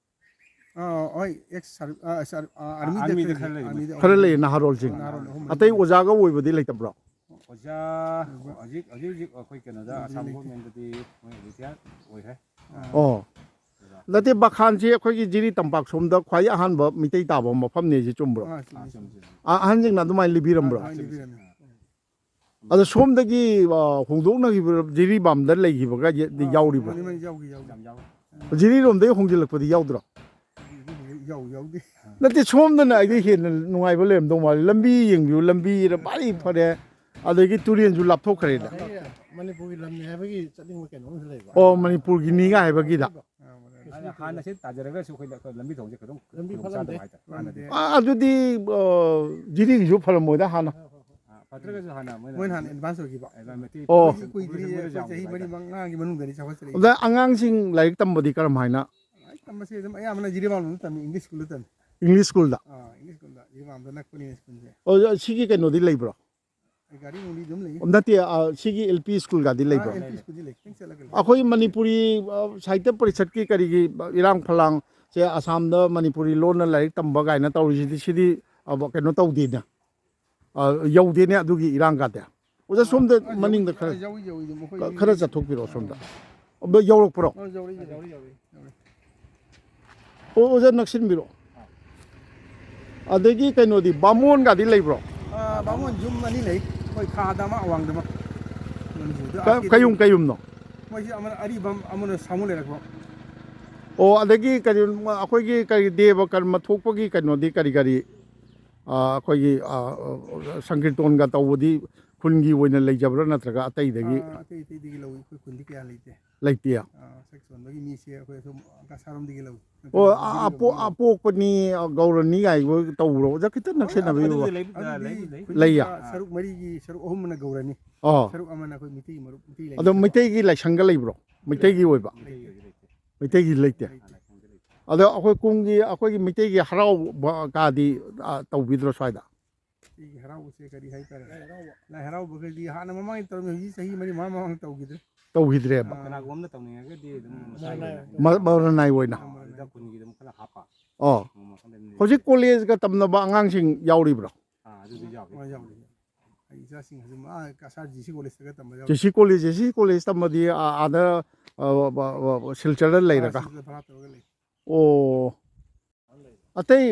ꯑꯥ, ꯍꯣꯏ, ꯑꯦꯛꯁ ꯁꯥꯔ-, ꯑꯥ, ꯁꯥꯔ-, ꯑꯥ, ꯑꯥꯔꯃꯤꯗ ꯑꯥꯔꯃꯤꯗ ꯈꯔ ꯈꯔ ꯂꯩ꯫ ꯂꯩ꯫ ꯑꯥꯔꯃꯤꯗ ꯈꯔ ꯑꯍꯨꯝ ꯂꯩ, ꯂꯩ꯫ ꯅꯍꯥꯔꯣꯜꯁꯤꯡ꯫ ꯅꯍꯥꯔꯣꯜ ꯑꯍꯨꯝ ꯃꯔꯤ ꯑꯇꯩ ꯂꯩ꯫ ꯑꯣꯖꯥꯒ ꯑꯣꯏꯕꯗꯤ ꯂꯩꯇꯕ꯭ꯔꯣ? ꯑꯣꯖꯥ ꯍꯧꯖꯤꯛ, ꯍꯧꯖꯤꯛ, ꯍꯧꯖꯤꯛ ꯑꯩꯈꯣꯏ ꯀꯩꯅꯣꯗ, ꯑꯁꯥꯝ ꯂꯩ, ꯂꯩ꯫ ꯒꯣꯔꯃꯦꯟꯗꯗꯤ ꯃꯣꯏ ꯔꯤꯇꯥꯌꯔ ꯑꯣꯏꯈ꯭ꯔꯦ꯫ ꯑꯥ꯫ ꯑꯣ꯫ ꯑꯣꯖꯥ ꯅꯠꯇꯦ, ꯕꯈꯥꯟꯁꯤ ꯑꯩꯈꯣꯏꯒꯤ ꯖꯤꯔꯤ ꯇꯝꯄꯥꯛ ꯁꯣꯝꯗ ꯈ꯭ꯋꯥꯏ ꯑꯍꯥꯟꯕ ꯃꯤꯇꯩ ꯇꯥꯕ ꯃꯐꯝꯅꯦ ꯁꯤ, ꯆꯨꯝꯕ꯭ꯔꯣ? ꯑꯥ, ꯆꯨꯝꯃꯤ, ꯆꯨꯝꯃꯤ꯫ ꯑ-, ꯑꯍꯟꯁꯤꯡꯅ ꯑꯗꯨꯃꯥꯏꯅ ꯂꯤꯕꯤꯔꯝꯕ꯭ꯔꯣ? ꯑꯗꯨꯃꯥꯏꯅ ꯂꯤꯕꯤꯔꯝꯃꯤ꯫ ꯑꯗꯣ ꯁꯣꯝꯗꯒꯤ, ꯑ, ꯍꯣꯡꯗꯣꯛꯅꯈꯤꯕ ꯖꯤꯔꯤꯕꯥꯝꯗ ꯂꯩꯈꯤꯕꯒꯗꯤ ꯑꯥ, ꯌꯥꯎꯔꯤꯕ꯭ꯔꯣ? ꯌꯥꯎꯈꯤ, ꯌꯥꯎꯈꯤ꯫ ꯌꯥꯝ ꯌꯥꯎꯋꯦ꯫ ꯖꯤꯔꯤꯔꯣꯝꯗꯒꯤ ꯍꯣꯡꯖꯤꯜꯂꯛꯄꯗꯤ ꯌꯥꯎꯗ꯭ꯔꯣ? ꯌꯥꯎ-, ꯌꯥꯎꯗꯦ꯫ ꯅꯠꯇꯦ, ꯁꯣꯝꯗꯅ ꯑꯩꯗꯤ ꯍꯦꯟꯅ ꯅꯨꯡꯉꯥꯏꯕ ꯂꯩꯔꯝꯗꯧ ꯃꯥꯜꯂꯦ꯫ ꯂꯝꯕꯤ ꯌꯦꯡꯕꯤꯌꯨ, ꯂꯝꯕꯤꯅ ꯚꯥꯔꯤ ꯐꯔꯦ, ꯑꯗꯒꯤ ꯇꯨꯔꯦꯟꯁꯨ ꯂꯥꯞꯊꯣꯛꯈ꯭ꯔꯦꯗ꯫ ꯃꯅꯤꯄꯨꯔꯒꯤ ꯂꯝꯅꯤ ꯍꯥꯏꯕꯒꯤ ꯆꯠꯅꯤꯡꯕ ꯀꯩꯅꯣꯝꯁꯨ ꯂꯩꯕ꯫ ꯑꯣ, ꯃꯅꯤꯄꯨꯔꯒꯤꯅꯤꯒ ꯍꯥꯏꯕꯒꯤꯗ꯫ ꯑꯥ, ꯃꯅꯤꯄꯨꯔꯒꯤ ꯍꯥꯟꯅ ꯁꯤ ꯇꯥꯖꯔꯒꯁꯨ ꯑꯩꯈꯣꯏ, ꯑꯩꯈꯣꯏ ꯂꯝꯕꯤ ꯊꯣꯡꯁꯦ ꯈꯤꯇꯪ ꯂꯝꯕꯤ ꯈꯨꯗꯣꯡ ꯆꯥꯗꯕ ꯐꯠꯂꯝꯗꯦ꯫ ꯍꯥꯏꯇꯥꯔꯦ꯫ ꯍꯥꯟꯅꯗꯤ꯫ ꯂꯝꯕꯤ꯫ ꯑꯥ, ꯑꯗꯨꯗꯤ, ꯑ, ꯖꯤꯔꯤꯒꯤꯁꯨ ꯐꯔꯝꯃꯣꯏꯗ ꯍꯥꯟꯅ꯫ ꯑꯥ, ꯐꯠꯇ꯭ꯔꯒꯁꯨ ꯍꯥꯟꯅ ꯃꯣꯏꯅ ꯃꯣꯏꯅ ꯍꯥꯟꯅ advance ꯑꯣꯏꯈꯤꯕ꯫ ꯑꯗꯨꯃꯥꯏꯅ ꯃꯩꯇꯩ ꯑꯣ꯫ ꯑꯩꯈꯣꯏ ꯀꯨꯏꯗ꯭ꯔꯤ, population ꯃꯣꯏꯅ ꯑꯩꯈꯣꯏ ꯆꯍꯤ ꯌꯥꯝꯈꯤꯕ ꯃꯔꯤ ꯍꯥꯏꯇꯥꯔꯦ꯫ ꯃꯉꯥꯒꯤ ꯃꯅꯨꯡꯗꯗꯤ ꯆꯥꯎꯈꯠꯆꯔꯛꯏ꯫ ꯑꯗ ꯑꯉꯥꯡꯁꯤꯡ ꯂꯥꯏꯔꯤꯛ ꯇꯝꯕꯗꯤ ꯀꯔꯝ ꯍꯥꯏꯅ? ꯂꯥꯏꯔꯤꯛ ꯇꯝꯕꯁꯦ ꯑꯗꯨꯝ ꯑꯌꯥꯝꯕꯅ ꯖꯤꯔꯤꯕꯥꯝ ꯑꯗꯨꯝ ꯇꯝꯃꯤ, English school ꯗ ꯇꯝꯃꯤ꯫ English school ꯗ? ꯑꯥ, English school ꯗ, ꯖꯤꯔꯤꯕꯥꯝꯗ ꯅꯛꯄꯅꯤꯅ school ꯁꯦ꯫ ꯑꯣ, ꯁꯤꯒꯤ ꯀꯩꯅꯣꯗꯤ ꯂꯩꯕ꯭ꯔꯣ? ꯒꯥꯔꯤ ꯅꯨꯡꯂꯤ ꯑꯗꯨꯝ ꯂꯩ꯫ ꯅꯠꯇꯦ, ꯑ, ꯁꯤꯒꯤ L P school ꯒꯗꯤ ꯑꯥ, ꯂꯩꯕ꯭ꯔꯣ? L P school ꯗꯤ ꯂꯩ, ꯈꯤꯇꯪ ꯆꯠꯂꯒ ꯂꯩ꯫ ꯑꯩꯈꯣꯏ ꯃꯅꯤꯄꯨꯔꯤ, ꯑ, ꯁꯥꯍꯤꯇ꯭ꯌ ꯄꯔꯤꯁꯠꯀꯤ ꯀꯔꯤꯒꯤ, ꯑ, ꯏꯔꯥꯡ ꯐꯂꯥꯡ ꯁꯦ, ꯑꯁꯥꯝꯗ ꯃꯅꯤꯄꯨꯔꯤ ꯂꯣꯟꯅ ꯂꯥꯏꯔꯤꯛ ꯇꯝꯕ ꯀꯥꯏꯅ ꯇꯧꯔꯤꯁꯤꯗꯤ, ꯁꯤꯗꯤ, ꯑ, ꯀꯩꯅꯣ ꯇꯧꯗꯦꯅꯦ, ꯑ, ꯌꯧꯗꯦꯅꯦ ꯑꯗꯨꯒꯤ ꯏꯔꯥꯡꯒꯗꯤ꯫ ꯑꯣꯖꯥ, ꯁꯣꯝꯗ ꯑ, ꯃꯅꯤꯡꯗ ꯈꯔ, ꯌꯧꯏ, ꯌꯧꯏ, ꯌꯧꯏ, ꯃꯈꯣꯏ ꯈꯔ ꯆꯠꯊꯣꯛꯄꯤꯔꯛꯑꯣ ꯁꯣꯝꯗ꯫ ꯑꯗꯣ ꯌꯧꯔꯛꯄ꯭ꯔꯣ? ꯑ, ꯌꯧꯔꯛꯏ, ꯌꯧꯔꯛꯏ, ꯌꯧꯔꯛꯏ꯫ ꯑꯣ, ꯑꯣꯖꯥ, ꯅꯛꯁꯤꯟꯕꯤꯔꯣ꯫ ꯑꯗꯒꯤ ꯀꯩꯅꯣꯗꯤ, ꯕꯥꯃꯣꯟꯒꯗꯤ ꯂꯩꯕ꯭ꯔꯣ? ꯑ, ꯕꯥꯃꯣꯟ ꯌꯨꯝ ꯑꯅꯤ ꯂꯩ, ꯑꯩꯈꯣꯏ ꯈꯥꯗ ꯑꯃ, ꯑꯋꯥꯡꯗ ꯑꯃ꯫ ꯃꯅꯤꯄꯨꯔꯗ ꯀ-, ꯑꯥꯔꯀꯦꯗ ꯀꯩꯌꯨꯝ, ꯀꯩꯌꯨꯝꯅꯣ? ꯃꯣꯏꯁꯤ ꯑꯃꯅ ꯑꯔꯤꯕꯝ, ꯑꯃꯅ ꯁꯥꯃꯨ ꯂꯩꯔꯛꯄꯝ꯫ ꯑꯣ, ꯑꯗꯒꯤ ꯀꯔꯤ, ꯑꯩꯈꯣꯏꯒꯤ ꯀꯔꯤ ꯗꯦꯕ ꯀꯔꯃ ꯊꯣꯛꯄꯒꯤ ꯀꯩꯅꯣꯗꯤ ꯀꯔꯤ ꯀꯔꯤ, ꯑ, ꯑꯩꯈꯣꯏꯒꯤ, ꯑ, ꯁꯪꯀꯤꯔꯇꯣꯟꯒ ꯇꯧꯕꯗꯤ ꯈꯨꯟꯒꯤ ꯑꯣꯏꯅ ꯂꯩꯖꯕ꯭ꯔꯥ, ꯅꯠꯇ꯭ꯔꯒ ꯑꯇꯩꯗꯒꯤ? ꯑ, ꯑꯇꯩ ꯑꯇꯩꯗꯒꯤ ꯂꯧꯏ, ꯑꯩꯈꯣꯏ ꯈꯨꯟꯗꯤ ꯀꯌꯥ ꯂꯩꯇꯦ꯫ ꯂꯩꯇꯦ꯫ ꯑ, ꯁꯛ ꯆꯣꯟꯕꯒꯤ ꯃꯤꯁꯦ ꯑꯩꯈꯣꯏ ꯑꯁꯣꯝ ꯀꯁꯥꯔꯣꯝꯗꯒꯤ ꯂꯧꯏ꯫ ꯑꯣ, ꯅꯠꯇ꯭ꯔꯒ ꯑ-, ꯖꯤꯔꯤꯔꯣꯝꯗꯒꯤ ꯑꯄꯣ-, ꯂꯧꯏ꯫ ꯑꯄꯣꯛꯄꯅꯤ, ꯑ, ꯒꯧꯔꯅꯤ ꯒꯥꯏꯕ ꯇꯧꯕ꯭ꯔꯣ? ꯑꯣꯖꯥ, ꯈꯤꯇꯪ ꯑ, ꯅꯛꯁꯤꯟꯅꯕꯤꯌꯨꯕ꯫ ꯑꯗꯨꯗꯤ ꯂꯩ-, ꯑꯗꯨꯗꯤ ꯂꯩꯕꯨꯗꯤ ꯂꯩ꯫ ꯈꯨꯟꯗ ꯂꯩꯌꯦ? ꯁꯔꯨꯛ ꯃꯔꯤꯒꯤ ꯁꯔꯨꯛ ꯑꯍꯨꯝꯅ ꯒꯧꯔꯅꯤ꯫ ꯑꯣ꯫ ꯁꯔꯨꯛ ꯑꯃꯅ ꯑꯩꯈꯣꯏ ꯃꯤꯇꯩꯒꯤ ꯃꯔꯨꯞ, ꯃꯤꯇꯩ ꯑꯗꯣ ꯂꯩꯇꯦ꯫ ꯃꯩꯇꯩꯒꯤ ꯂꯥꯏꯁꯪꯒ ꯂꯩꯕ꯭ꯔꯣ? ꯃꯩꯇꯩꯒꯤ ꯑꯣꯏꯕ? ꯂꯩꯇꯦ, ꯂꯩꯇꯦ꯫ ꯃꯩꯇꯩꯒꯤ ꯂꯩꯇꯦ? ꯂꯩꯇꯦ꯫ ꯑꯗꯣ ꯑꯩꯈꯣꯏ ꯀꯨꯝꯒꯤ, ꯑꯩꯈꯣꯏꯒꯤ ꯃꯩꯇꯩꯒꯤ ꯍꯔꯥꯎꯕ ꯀꯥꯗꯤ, ꯑ, ꯇꯧꯕꯤꯗ꯭ꯔꯣ ꯁ꯭ꯋꯥꯏꯗ? ꯁꯤꯒꯤ ꯍꯔꯥꯎꯕꯁꯦ ꯀꯔꯤ ꯍꯥꯏꯇꯥꯔꯦ? ꯂꯥꯏ ꯍꯔꯥꯎꯕ꯫ ꯂꯥꯏ ꯍꯔꯥꯎꯕꯒꯗꯤ ꯍꯥꯟꯅ ꯃꯃꯥꯡꯒꯤ ꯇꯧꯔꯝꯃꯤ, ꯍꯧꯖꯤꯛ ꯆꯍꯤ ꯃꯔꯤ ꯃꯉꯥ ꯃꯃꯥꯡ ꯇꯧꯈꯤꯗ꯭ꯔꯦ꯫ ꯇꯧꯈꯤꯗ꯭ꯔꯦꯕ? ꯑꯥ꯫ ꯀꯅꯥꯒꯨꯝꯕ ꯑꯃꯅ ꯇꯧꯅꯤꯡꯉꯒꯗꯤ ꯑꯗꯨꯝ ꯃꯁꯥꯒꯤ ꯑꯣꯏꯅ ꯃ-, ꯃꯔꯨ ꯅꯥꯏ ꯑꯣꯏꯅ꯫ ꯑꯗꯨꯗ ꯈꯨꯟꯒꯤ ꯑꯗꯨꯝ ꯈꯔ ꯍꯥꯞꯄ꯫ ꯑꯣ꯫ ꯅꯣꯡꯃ ꯈꯛꯇꯪ ꯍꯧꯖꯤꯛ ꯀꯣꯂꯦꯖꯀ ꯇꯝꯅꯕ ꯑꯉꯥꯡꯁꯤꯡ ꯌꯥꯎꯔꯤꯕ꯭ꯔꯣ? ꯑꯥ, ꯑꯗꯨꯁꯨ ꯌꯥꯎꯔꯤ꯫ ꯑꯥ, ꯌꯥꯎꯔꯤ꯫ ꯑꯩ ꯏꯆꯥꯁꯤꯡ ꯍꯧꯖꯤꯛ ꯑꯥ ꯀꯁꯥꯔ ꯖꯤ ꯁꯤ ꯀꯣꯂꯦꯖꯇꯒ ꯇꯝꯕ ꯌꯥꯎꯔꯤ꯫ G C college, G C college ꯇꯝꯕꯗꯤ ꯑꯥ-, ꯑꯥꯗ, ꯑ, ꯕ-, ꯕ-, ꯕ-, ꯁꯤꯜꯆꯔꯗ ꯂꯩꯔꯒ? ꯑꯥ, ꯁꯤꯜꯆꯔ ꯚꯔꯥ ꯇꯧꯔꯒ ꯂꯩ꯫ ꯑꯣ꯫ ꯑꯇꯩ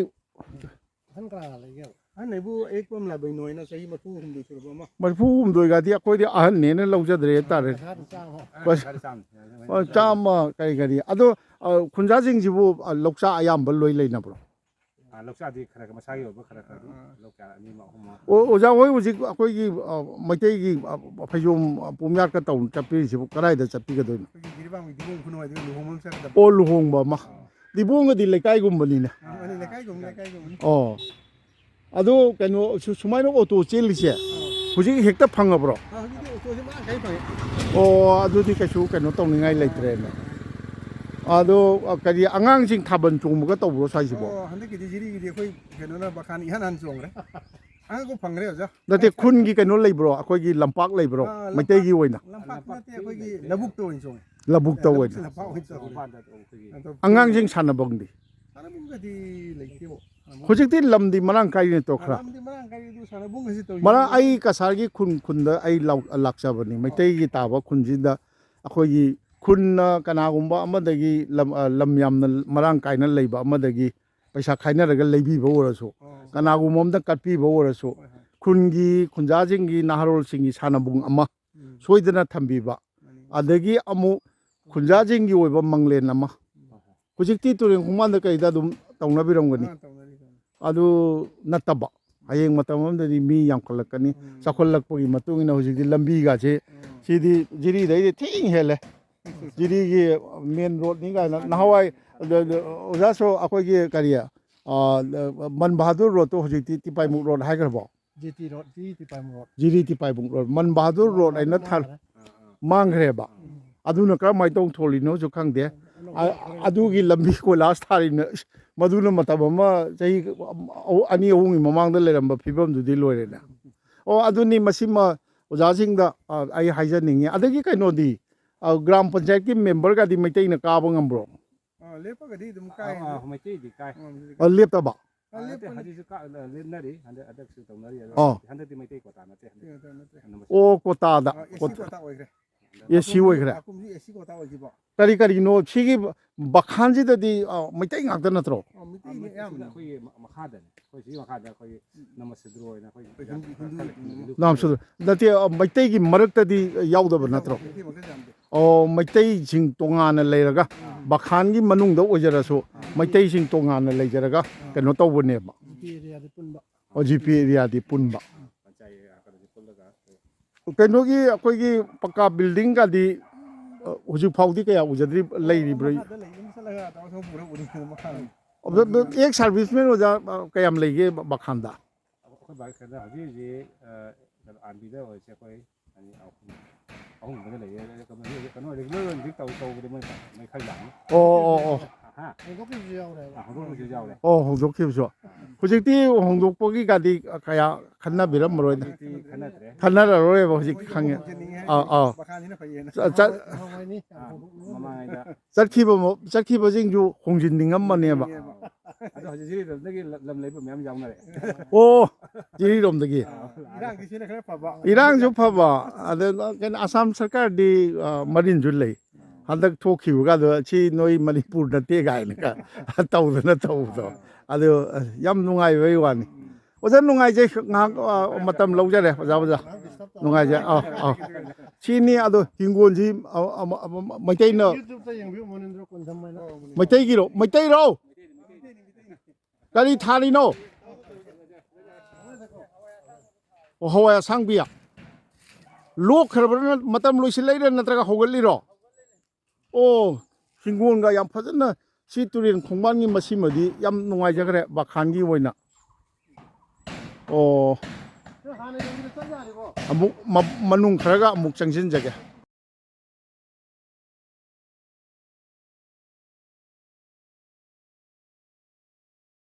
ꯑꯍꯟ ꯀꯅꯥ ꯀꯅꯥ ꯂꯩꯒꯦ? ꯑꯍꯟ ꯑꯩꯕꯨ ꯑꯌꯦꯛꯄꯝ ꯂꯥꯏꯕꯩꯅꯣꯏꯅ ꯆꯍꯤ ꯃꯔꯤꯐꯨ ꯍꯨꯝꯗꯣꯏ ꯁꯨꯔꯕ ꯑꯃ꯫ ꯃꯔꯤꯐꯨ ꯍꯨꯝꯗꯣꯏꯒꯗꯤ ꯑꯩꯈꯣꯏꯗꯤ ꯑꯍꯟꯅꯦꯅ ꯂꯧꯖꯗ꯭ꯔꯦ ꯍꯥꯏꯇꯥꯔꯦ꯫ ꯄꯩꯁꯥ ꯑꯗꯨꯝ ꯆꯥꯕ꯫ ꯄꯩꯁꯥ-, ꯄꯩꯁꯥꯗꯤ ꯆꯥꯝꯃ꯫ ꯑ, ꯆꯥꯝꯃ ꯀꯔꯤ ꯀꯔꯤ꯫ ꯑꯗꯣ, ꯑ, ꯈꯨꯟꯖꯥꯁꯤꯡꯁꯤꯕꯨ, ꯑ, ꯂꯧꯆꯥ ꯑꯌꯥꯝꯕ ꯂꯣꯏ ꯂꯩꯅꯕ꯭ꯔꯣ? ꯑꯥ, ꯂꯧꯆꯥꯗꯤ ꯈꯔ ꯈꯔ ꯃꯁꯥꯒꯤ ꯑꯣꯏꯕ ꯈꯔ ꯈꯔ ꯑꯗꯨꯝ ꯑꯥ꯫ ꯂꯧꯆꯥ ꯑꯅꯤꯃ ꯑꯍꯨꯝꯃ꯫ ꯑꯣ, ꯑꯣꯖꯥ ꯍꯣꯏ ꯍꯧꯖꯤꯛ ꯑꯩꯈꯣꯏꯒꯤ, ꯑ, ꯃꯩꯇꯩꯒꯤ, ꯑ, ꯐꯩꯖꯣꯝ, ꯑ, ꯄꯣꯝꯌꯥꯠꯀ ꯇꯧ ꯆꯠꯄꯤꯔꯤꯁꯤꯕꯨ ꯀꯗꯥꯏꯗ ꯆꯠꯄꯤꯒꯗꯣꯏꯅꯣ? ꯑꯩꯈꯣꯏꯒꯤ ꯖꯤꯔꯤꯕꯥꯝꯒꯤ ꯗꯤꯕꯣꯡ ꯈꯨꯅꯨ ꯍꯥꯏꯗꯨꯅ ꯂꯨꯍꯣꯡꯕ ꯑꯃ ꯆꯠꯀꯗꯕ꯫ ꯑꯣ, ꯂꯨꯍꯣꯡꯕ ꯑꯃ꯫ ꯑꯥ꯫ ꯗꯤꯕꯣꯡꯒꯗꯤ ꯂꯩꯀꯥꯏꯒꯨꯝꯕꯅꯤꯅꯦ꯫ ꯑꯥ, ꯃꯥꯅꯤ, ꯂꯩꯀꯥꯏꯒꯨꯝꯕ, ꯂꯩꯀꯥꯏꯒꯨꯝꯕꯅꯤ꯫ ꯑꯣ꯫ ꯑꯗꯣ ꯀꯩꯅꯣ, ꯁꯨ-, ꯁꯨꯃꯥꯏꯅ ꯑꯣꯇꯣ ꯆꯦꯜꯂꯤꯁꯦ ꯑꯥ꯫ ꯍꯧꯖꯤꯛ ꯍꯦꯛꯇ ꯐꯪꯉꯕ꯭ꯔꯣ? ꯑꯥ, ꯍꯧꯖꯤꯛꯇꯤ ꯑꯣꯇꯣꯁꯦ ꯃꯔꯥꯡ ꯀꯥꯏ ꯐꯪꯉꯦ꯫ ꯑꯣ, ꯑꯗꯨꯗꯤ ꯀꯩꯁꯨ ꯀꯩꯅꯣ ꯇꯧꯅꯤꯡꯉꯥꯏ ꯂꯩꯇ꯭ꯔꯦꯅꯦ꯫ ꯑꯗꯣ, ꯑ, ꯀꯔꯤ, ꯑꯉꯥꯡꯁꯤꯡ ꯊꯥꯕꯜ ꯆꯣꯡꯕꯒ ꯇꯧꯕ꯭ꯔꯣ ꯁ꯭ꯋꯥꯏꯁꯤꯕꯣ? ꯑꯣ, ꯍꯟꯗꯛꯀꯤꯗꯤ ꯖꯤꯔꯤꯒꯤꯗꯤ ꯑꯩꯈꯣꯏ ꯀꯩꯅꯣꯅ ꯕꯈꯥꯟ ꯏꯍꯥꯟ ꯍꯥꯟ ꯆꯣꯡꯈ꯭ꯔꯦ꯫ ꯑꯉꯥꯡꯕꯨ ꯐꯪꯈ꯭ꯔꯦ, ꯑꯣꯖꯥ꯫ ꯅꯠꯇꯦ, ꯈꯨꯟꯒꯤ ꯀꯩꯅꯣ ꯂꯩꯕ꯭ꯔꯣ? ꯑꯩꯈꯣꯏꯒꯤ ꯂꯝꯄꯥꯛ ꯂꯩꯕ꯭ꯔꯣ? ꯑꯥ, ꯂꯝꯄꯥꯛ, ꯃꯩꯇꯩꯒꯤ ꯑꯣꯏꯅ? ꯂꯝꯄꯥꯛ ꯅꯠꯇꯦ, ꯑꯩꯈꯣꯏꯒꯤ ꯂꯧꯕꯨꯛꯇ ꯑꯣꯏꯅ ꯆꯣꯡꯉꯦ꯫ ꯂꯧꯕꯨꯛꯇ ꯑꯣꯏꯅ꯫ ꯂꯝꯄꯥꯛ ꯑꯣꯏꯅ ꯆꯣꯡꯉꯦ꯫ ꯑꯗꯣ ꯑꯉꯥꯡꯁꯤꯡ ꯁꯥꯟꯅꯐꯝꯗꯤ? ꯁꯥꯟꯅꯐꯝꯒꯗꯤ ꯂꯩꯇꯦꯕꯣ꯫ ꯍꯧꯖꯤꯛꯇꯤ ꯂꯝꯗꯤ ꯃꯔꯥꯡ ꯀꯥꯏꯔꯦ ꯇꯣ ꯈꯔ꯫ ꯂꯝꯗꯤ ꯃꯔꯥꯡ ꯀꯥꯏꯔꯦ, ꯑꯗꯨ ꯁꯥꯟꯅꯐꯝꯒꯁꯤ ꯇꯧꯔꯤ꯫ ꯃꯔꯥꯡ, ꯑꯩ ꯀꯁꯥꯔꯒꯤ ꯈꯨꯟ, ꯈꯨꯟꯗ ꯑꯩ ꯂꯥꯎ-, ꯂꯥꯛꯆꯕꯅꯤ꯫ ꯃꯩꯇꯩꯒꯤ ꯇꯥꯕ ꯈꯨꯟꯁꯤꯗ ꯑꯩꯈꯣꯏꯒꯤ ꯈꯨꯟꯅ ꯀꯅꯥꯒꯨꯝꯕ ꯑꯃꯗꯒꯤ ꯂꯝ, ꯑ, ꯂꯝ ꯌꯥꯝꯅ ꯃꯔꯥꯡ ꯀꯥꯏꯅ ꯂꯩꯕ ꯑꯃꯗꯒꯤ ꯄꯩꯁꯥ ꯈꯥꯏꯅꯔꯒ ꯂꯩꯕꯤꯕ ꯑꯣꯏꯔꯁꯨ, ꯑꯣ꯫ ꯀꯅꯥꯒꯨꯝꯕ ꯑꯝꯗ ꯀꯠꯄꯤꯕ ꯑꯣꯏꯔꯁꯨ, ꯍꯣꯏ, ꯍꯣꯏ꯫ ꯈꯨꯟꯒꯤ ꯈꯨꯟꯖꯥꯁꯤꯡꯒꯤ ꯅꯍꯥꯔꯣꯜꯁꯤꯡꯒꯤ ꯁꯥꯟꯅꯕꯨꯡ ꯑꯃ ꯎꯝ꯫ ꯁꯣꯏꯗꯅ ꯊꯝꯕꯤꯕ, ꯃꯥꯅꯤ꯫ ꯑꯗꯒꯤ ꯑꯃꯨꯛ ꯈꯨꯟꯖꯥꯁꯤꯡꯒꯤ ꯑꯣꯏꯕ ꯃꯪꯂꯦꯟ ꯑꯃ꯫ ꯎꯝ꯫ ꯍꯧꯖꯤꯛꯇꯤ ꯇꯨꯔꯦꯟ ꯈꯣꯡꯕꯥꯟꯗ ꯀꯩꯗ ꯑꯗꯨꯝ ꯇꯧꯅꯕꯤꯔꯝꯒꯅꯤ꯫ ꯑꯥ, ꯇꯧꯅꯔꯤ, ꯇꯧꯅꯔꯤ꯫ ꯑꯗꯨ ꯅꯠꯇꯕ, ꯍꯌꯦꯡ ꯃꯇꯝ ꯑꯃꯗꯗꯤ ꯃꯤ ꯌꯥꯝꯈꯠꯂꯛꯀꯅꯤ꯫ ꯎꯝ꯫ ꯆꯥꯎꯈꯠꯂꯛꯄꯒꯤ ꯃꯇꯨꯡ ꯏꯟꯅ ꯍꯧꯖꯤꯛꯇꯤ ꯂꯝꯕꯤꯒꯁꯦ, ꯎꯝ꯫ ꯁꯤꯗꯤ ꯖꯤꯔꯤꯗꯩꯗꯤ ꯊꯤꯅ ꯍꯦꯜꯂꯦ꯫ ꯖꯤꯔꯤꯒꯤ ꯃꯦꯟ ꯔꯣꯗꯅꯤ ꯀꯥꯏꯅ꯫ ꯅꯍꯥꯟꯋꯥꯏ, ꯑ, ꯑ, ꯑꯣꯖꯥꯁꯨ ꯑꯩꯈꯣꯏꯒꯤ ꯀꯔꯤ, ꯑ, ꯃꯟ ꯕꯍꯥꯗꯨꯔ ꯔꯣꯗꯇꯣ ꯍꯧꯖꯤꯛꯇꯤ ꯇꯤꯄꯥꯏꯃꯨꯛ ꯔꯣꯗ ꯍꯥꯏꯈ꯭ꯔꯕꯣ? ꯖꯤ ꯇꯤ ꯔꯣꯗꯇꯤ Tipaimukh road. Jiri Tipaimukh road. Man Bahadur road ꯍꯥꯏꯅ ꯊꯥꯔ-, ꯃꯥꯡꯈ꯭ꯔꯦ꯫ ꯃꯥꯡꯈ꯭ꯔꯦꯕ꯫ ꯎꯝ꯫ ꯑꯗꯨꯅ ꯀꯔꯝꯍꯥꯏꯅ ꯇꯧꯅ ꯊꯣꯜꯂꯤꯅꯣꯁꯨ ꯈꯪꯗꯦ꯫ ꯑꯅꯧꯕ ꯑ-, ꯈꯔ ꯑꯗꯨꯒꯤ ꯂꯝꯕꯤ ꯀꯣꯏꯂꯥꯁ ꯊꯥꯔꯤꯕꯅ, ꯏꯁ, ꯃꯗꯨꯅ ꯃꯇꯝ ꯑꯃ ꯆꯍꯤ ꯑꯅꯤ ꯑꯍꯨꯝꯒꯤ ꯃꯃꯥꯡꯗ ꯂꯩꯔꯝꯕ ꯐꯤꯕꯝꯗꯨꯗꯤ ꯂꯣꯏꯔꯦꯅꯦ꯫ ꯑꯣ, ꯑꯗꯨꯅꯤ, ꯃꯁꯤꯃ ꯑꯣꯖꯥꯁꯤꯡꯗ, ꯑ, ꯑꯩ ꯍꯥꯏꯖꯅꯤꯡꯉꯤ꯫ ꯑꯗꯒꯤ ꯀꯩꯅꯣꯗꯤ, ꯑ, ꯒ꯭ꯔꯥꯝ ꯄꯟꯆꯥꯌꯠꯀꯤ ꯃꯦꯝꯕꯔꯒꯗꯤ ꯃꯩꯇꯩꯅ ꯀꯥꯕ ꯉꯝꯕ꯭ꯔꯣ? ꯑ, ꯂꯦꯞꯄꯒꯗꯤ ꯑꯗꯨꯝ ꯀꯥꯏ꯫ ꯑꯥ, ꯑꯥ, ꯃꯩꯇꯩꯗꯤ ꯀꯥꯏ꯫ ꯑ, ꯂꯦꯞꯇꯕ? ꯅꯠꯇꯦ, ꯍꯧꯖꯤꯛꯁꯨ ꯀꯥ-, ꯂꯦꯞꯅꯔꯤ, ꯍꯟꯗꯛ, ꯍꯟꯗꯛꯁꯨ ꯇꯧꯅꯔꯤ, ꯑꯗꯣ ꯑꯣ꯫ ꯍꯟꯗꯛꯇꯤ ꯃꯩꯇꯩ ꯀꯣꯇꯥ ꯅꯠꯇꯦ, ꯍꯟꯗꯛ ꯅꯠꯇꯦ, ꯅꯠꯇꯦ꯫ ꯑꯅꯝꯕ ꯑꯣ, ꯀꯣꯇꯥꯗ꯫ ꯑ, ꯑꯦꯁ ꯁꯤ ꯀꯣꯇꯥ꯫ ꯀꯣꯇꯥ ꯑꯣꯏꯈ꯭ꯔꯦ꯫ ꯑꯦꯁ ꯁꯤ ꯑꯣꯏꯈ꯭ꯔꯦ꯫ ꯍꯥꯀꯨꯝꯁꯤ ꯑꯦꯁ ꯁꯤ ꯀꯣꯇꯥ ꯑꯣꯏꯈꯤꯕ꯫ ꯀꯔꯤ ꯀꯔꯤꯒꯤꯅꯣ ꯁꯤꯒꯤ ꯕꯈꯥꯟꯁꯤꯗꯗꯤ, ꯑ, ꯃꯩꯇꯩ ꯉꯥꯛꯇ ꯅꯠꯇ꯭ꯔꯣ? ꯑ, ꯃꯩꯇꯩꯅ ꯑꯌꯥꯝꯕꯅ꯫ ꯑꯩꯈꯣꯏꯒꯤ ꯃ-, ꯃꯈꯥꯗꯅꯤ, ꯑꯩꯈꯣꯏ ꯁꯤꯒꯤ ꯃꯈꯥꯗ ꯑꯩꯈꯣꯏ ꯅꯃꯁꯤꯗ꯭ꯔꯣ ꯍꯥꯏꯅ ꯑꯩꯈꯣꯏ ꯑꯩꯈꯣꯏ ꯍꯤꯟꯗꯨ, ꯍꯤꯟꯗꯨ, ꯈꯔ ꯍꯤꯟꯗꯨ꯫ ꯍꯤꯟꯗꯨ ꯅꯥꯝ ꯁꯨꯗ꯭ꯔ-, ꯅꯠꯇꯦ, ꯑ, ꯃꯩꯇꯩꯒꯤ ꯃꯔꯛꯇꯗꯤ ꯌꯥꯎꯗꯕ ꯅꯠꯇ꯭ꯔꯣ? ꯃꯩꯇꯩ ꯃꯈꯜ ꯌꯥꯝꯗꯦ꯫ ꯑꯣ, ꯃꯩꯇꯩꯁꯤꯡ ꯇꯣꯉꯥꯟꯅ ꯂꯩꯔꯒ, ꯎꯝ꯫ ꯕꯈꯥꯟꯒꯤ ꯃꯅꯨꯡꯗ ꯑꯣꯏꯖꯔꯁꯨ, ꯎꯝ꯫ ꯃꯩꯇꯩꯁꯤꯡ ꯇꯣꯉꯥꯟꯅ ꯂꯩꯖꯔꯒ ꯑꯥ꯫ ꯀꯩꯅꯣ ꯇꯧꯕꯅꯦꯕ꯫ ꯖꯤ ꯄꯤ ꯑꯦꯔꯤꯌꯥꯗꯤ ꯄꯨꯟꯕ꯫ ꯑꯣ, ꯖꯤ ꯄꯤ ꯑꯦꯔꯤꯌꯥꯗꯤ ꯄꯨꯟꯕ꯫ ꯄꯟꯆꯥꯌꯦꯠ ꯀꯩꯅꯣꯁꯤ ꯄꯨꯜꯂꯒ꯫ ꯀꯩꯅꯣꯒꯤ ꯑꯩꯈꯣꯏꯒꯤ ꯄꯀꯥ ꯕꯤꯜꯗꯤꯡꯒꯗꯤ, ꯑ, ꯍꯧꯖꯤꯛ ꯐꯥꯎꯗꯤ ꯀꯌꯥ ꯎꯖꯗ꯭ꯔꯤ, ꯂꯩꯔꯤꯕ꯭ꯔꯥ? ꯃꯈꯥꯗ ꯂꯩ, ꯑꯗꯨꯝ ꯆꯠꯂꯒ ꯇꯧꯔ ꯊꯧꯕ ꯄꯨꯔ ꯎꯅꯤ ꯃꯈꯥꯗ꯫ ꯑꯗꯣ, ꯑꯗꯣ, ꯑꯦꯛꯁ ꯁꯥꯔꯚꯤꯁꯃꯦꯟ ꯑꯣꯖꯥ, ꯑ, ꯀꯌꯥꯝ ꯂꯩꯒꯦ ꯕ-, ꯕꯈꯥꯟꯗ? ꯑꯩꯈꯣꯏ ꯕꯥꯒꯤ ꯈꯔ ꯍꯧꯖꯤꯛ ꯍꯧꯖꯤꯛ, ꯑ, ꯀꯩꯅꯣ, ꯑꯥꯔꯃꯤꯗ ꯑꯣꯏꯔꯤꯁꯦ ꯑꯩꯈꯣꯏ ꯑꯅꯤ, ꯑꯍꯨꯝ, ꯑꯍꯨꯝ ꯈꯛꯇ ꯂꯩꯌꯦ꯫ ꯑꯗꯩ ꯀꯩꯅꯣ, ꯀꯩꯅꯣ, ꯔꯤꯒꯨꯂꯔ ꯑꯣꯏꯅ ꯍꯧꯖꯤꯛ ꯇꯧ-, ꯇꯧꯕꯗꯤ ꯃꯣꯏ, ꯃꯣꯏ ꯈꯔ ꯌꯥꯝꯃꯤ꯫ ꯑꯣ, ꯑꯣ, ꯑꯣ꯫ ꯍꯥ? ꯍꯣꯡꯗꯣꯛꯈꯤꯕꯁꯨ ꯌꯥꯎꯔꯦ ꯍꯥꯏꯕ꯫ ꯑꯥ, ꯍꯣꯡꯗꯣꯛꯈꯤꯕꯁꯨ ꯌꯥꯎꯔꯦ꯫ ꯑꯣ, ꯍꯣꯡꯗꯣꯛꯈꯤꯕꯁꯨ꯫ ꯍꯧꯖꯤꯛꯇꯤ ꯍꯣꯡꯗꯣꯛꯄꯒꯤ ꯒꯥꯗꯤ ꯀꯌꯥ ꯈꯟꯅꯕꯤꯔꯝꯃꯔꯣꯏꯗ꯫ ꯍꯧꯖꯤꯛꯇꯤ ꯈꯟꯅꯗ꯭ꯔꯦ꯫ ꯈꯟꯅꯔꯔꯣꯏꯕ ꯍꯧꯖꯤꯛꯇꯤ ꯈꯪꯉꯦ꯫ ꯍꯣꯡꯖꯤꯟꯅꯤꯡꯉꯦ ꯍꯥꯏ꯫ ꯑꯥ, ꯑꯥ꯫ ꯃꯈꯥꯁꯤꯅ ꯐꯩꯌꯦꯅ꯫ ꯆ-, ꯆ-, ꯅꯍꯥꯟꯋꯥꯏꯅꯤ ꯌꯥꯝ ꯑꯥ, ꯍꯣꯡꯗꯣꯛꯅꯤꯡꯉꯦ꯫ ꯃꯃꯥꯡꯉꯩꯗ꯫ ꯆꯠꯈꯤꯕ ꯃ-, ꯆꯠꯈꯤꯕꯁꯤꯡꯁꯨ ꯍꯣꯡꯖꯤꯟꯅꯤꯡꯉꯝꯃꯅꯦꯕ꯫ ꯍꯣꯡꯖꯤꯟꯅꯤꯡꯉꯦꯕ꯫ ꯑꯗꯣ ꯍꯧꯖꯤꯛ ꯖꯤꯔꯤꯔꯣꯝꯗꯒꯤ ꯂꯝ, ꯂꯝ ꯂꯩꯕ ꯃꯌꯥꯝ ꯌꯥꯎꯅꯔꯦ꯫ ꯑꯣ, ꯖꯤꯔꯤꯔꯣꯝꯗꯒꯤ꯫ ꯑꯥ꯫ ꯏꯔꯥꯡꯁꯤ ꯁꯤꯅ ꯈꯔ ꯐꯕ꯫ ꯏꯔꯥꯡꯁꯨ ꯐꯕ, ꯑꯗ ꯀꯩꯅꯣ, ꯑꯁꯥꯝ ꯁꯔꯀꯥꯔꯗꯤ, ꯑ, ꯃꯔꯤꯟꯁꯨ ꯂꯩ꯫ ꯍꯟꯗꯛ ꯊꯣꯛꯈꯤꯕꯒꯗꯣ ꯁꯤ ꯅꯣꯏ ꯃꯅꯤꯄꯨꯔ ꯅꯠꯇꯦ ꯀꯥꯏꯅꯒ ꯇꯧꯗꯅ ꯇꯧꯕꯗꯣ꯫ ꯑꯗꯨ, ꯑ, ꯌꯥꯝ ꯅꯨꯡꯉꯥꯏꯕꯩ ꯋꯥꯅꯤ꯫ ꯑꯣꯖꯥ ꯅꯨꯡꯉꯥꯏꯖꯩ, ꯉꯥꯏꯍꯥꯛ, ꯑ, ꯃꯇꯝ ꯂꯧꯖꯔꯦ, ꯑꯣꯖꯥ, ꯑꯣꯖꯥ꯫ ꯅꯨꯡꯉꯥꯏꯖꯩ꯫ ꯑꯥ, ꯑꯥ꯫ ꯁꯤꯅꯤ ꯑꯗꯣ ꯍꯤꯡꯒꯣꯜꯁꯤ, ꯑ, ꯑ, ꯑ, ꯃꯩꯇꯩꯅ YouTubeꯇ ꯌꯦꯡꯕꯤꯌꯨ, ꯃꯣꯅꯤꯟꯗ꯭ꯔꯣ ꯀꯣꯟꯖꯝ ꯍꯥꯏꯅ꯫ ꯃꯩꯇꯩꯒꯤꯔꯣ? ꯃꯩꯇꯩꯔꯣ? ꯀꯔꯤ ꯊꯥꯔꯤꯅꯣ? ꯑꯣ, ꯍꯋꯥꯏ ꯑꯁꯥꯡꯕꯤ꯫ ꯂꯣꯛꯈ꯭ꯔꯕ꯭ꯔꯥ, ꯃꯇꯝ ꯂꯣꯏꯁꯤꯜꯂꯛꯏꯔꯥ ꯅꯠꯇ꯭ꯔꯒ ꯍꯧꯒꯠꯂꯤꯔꯣ? ꯑꯣ, ꯍꯤꯡꯒꯣꯜꯒ ꯌꯥꯝ ꯐꯖꯅ, ꯁꯤ ꯇꯨꯔꯦꯟ ꯈꯣꯡꯕꯥꯟꯒꯤ ꯃꯁꯤꯃꯗꯤ ꯌꯥꯝ ꯅꯨꯡꯉꯥꯏꯖꯈ꯭ꯔꯦ ꯕꯈꯥꯟꯒꯤ ꯑꯣꯏꯅ꯫ ꯑꯣ꯫ ꯑꯃꯨꯛ ꯃ-, ꯃꯅꯨꯡ ꯈꯔꯒ ꯑꯃꯨꯛ ꯆꯪꯁꯤꯟꯖꯒꯦ꯫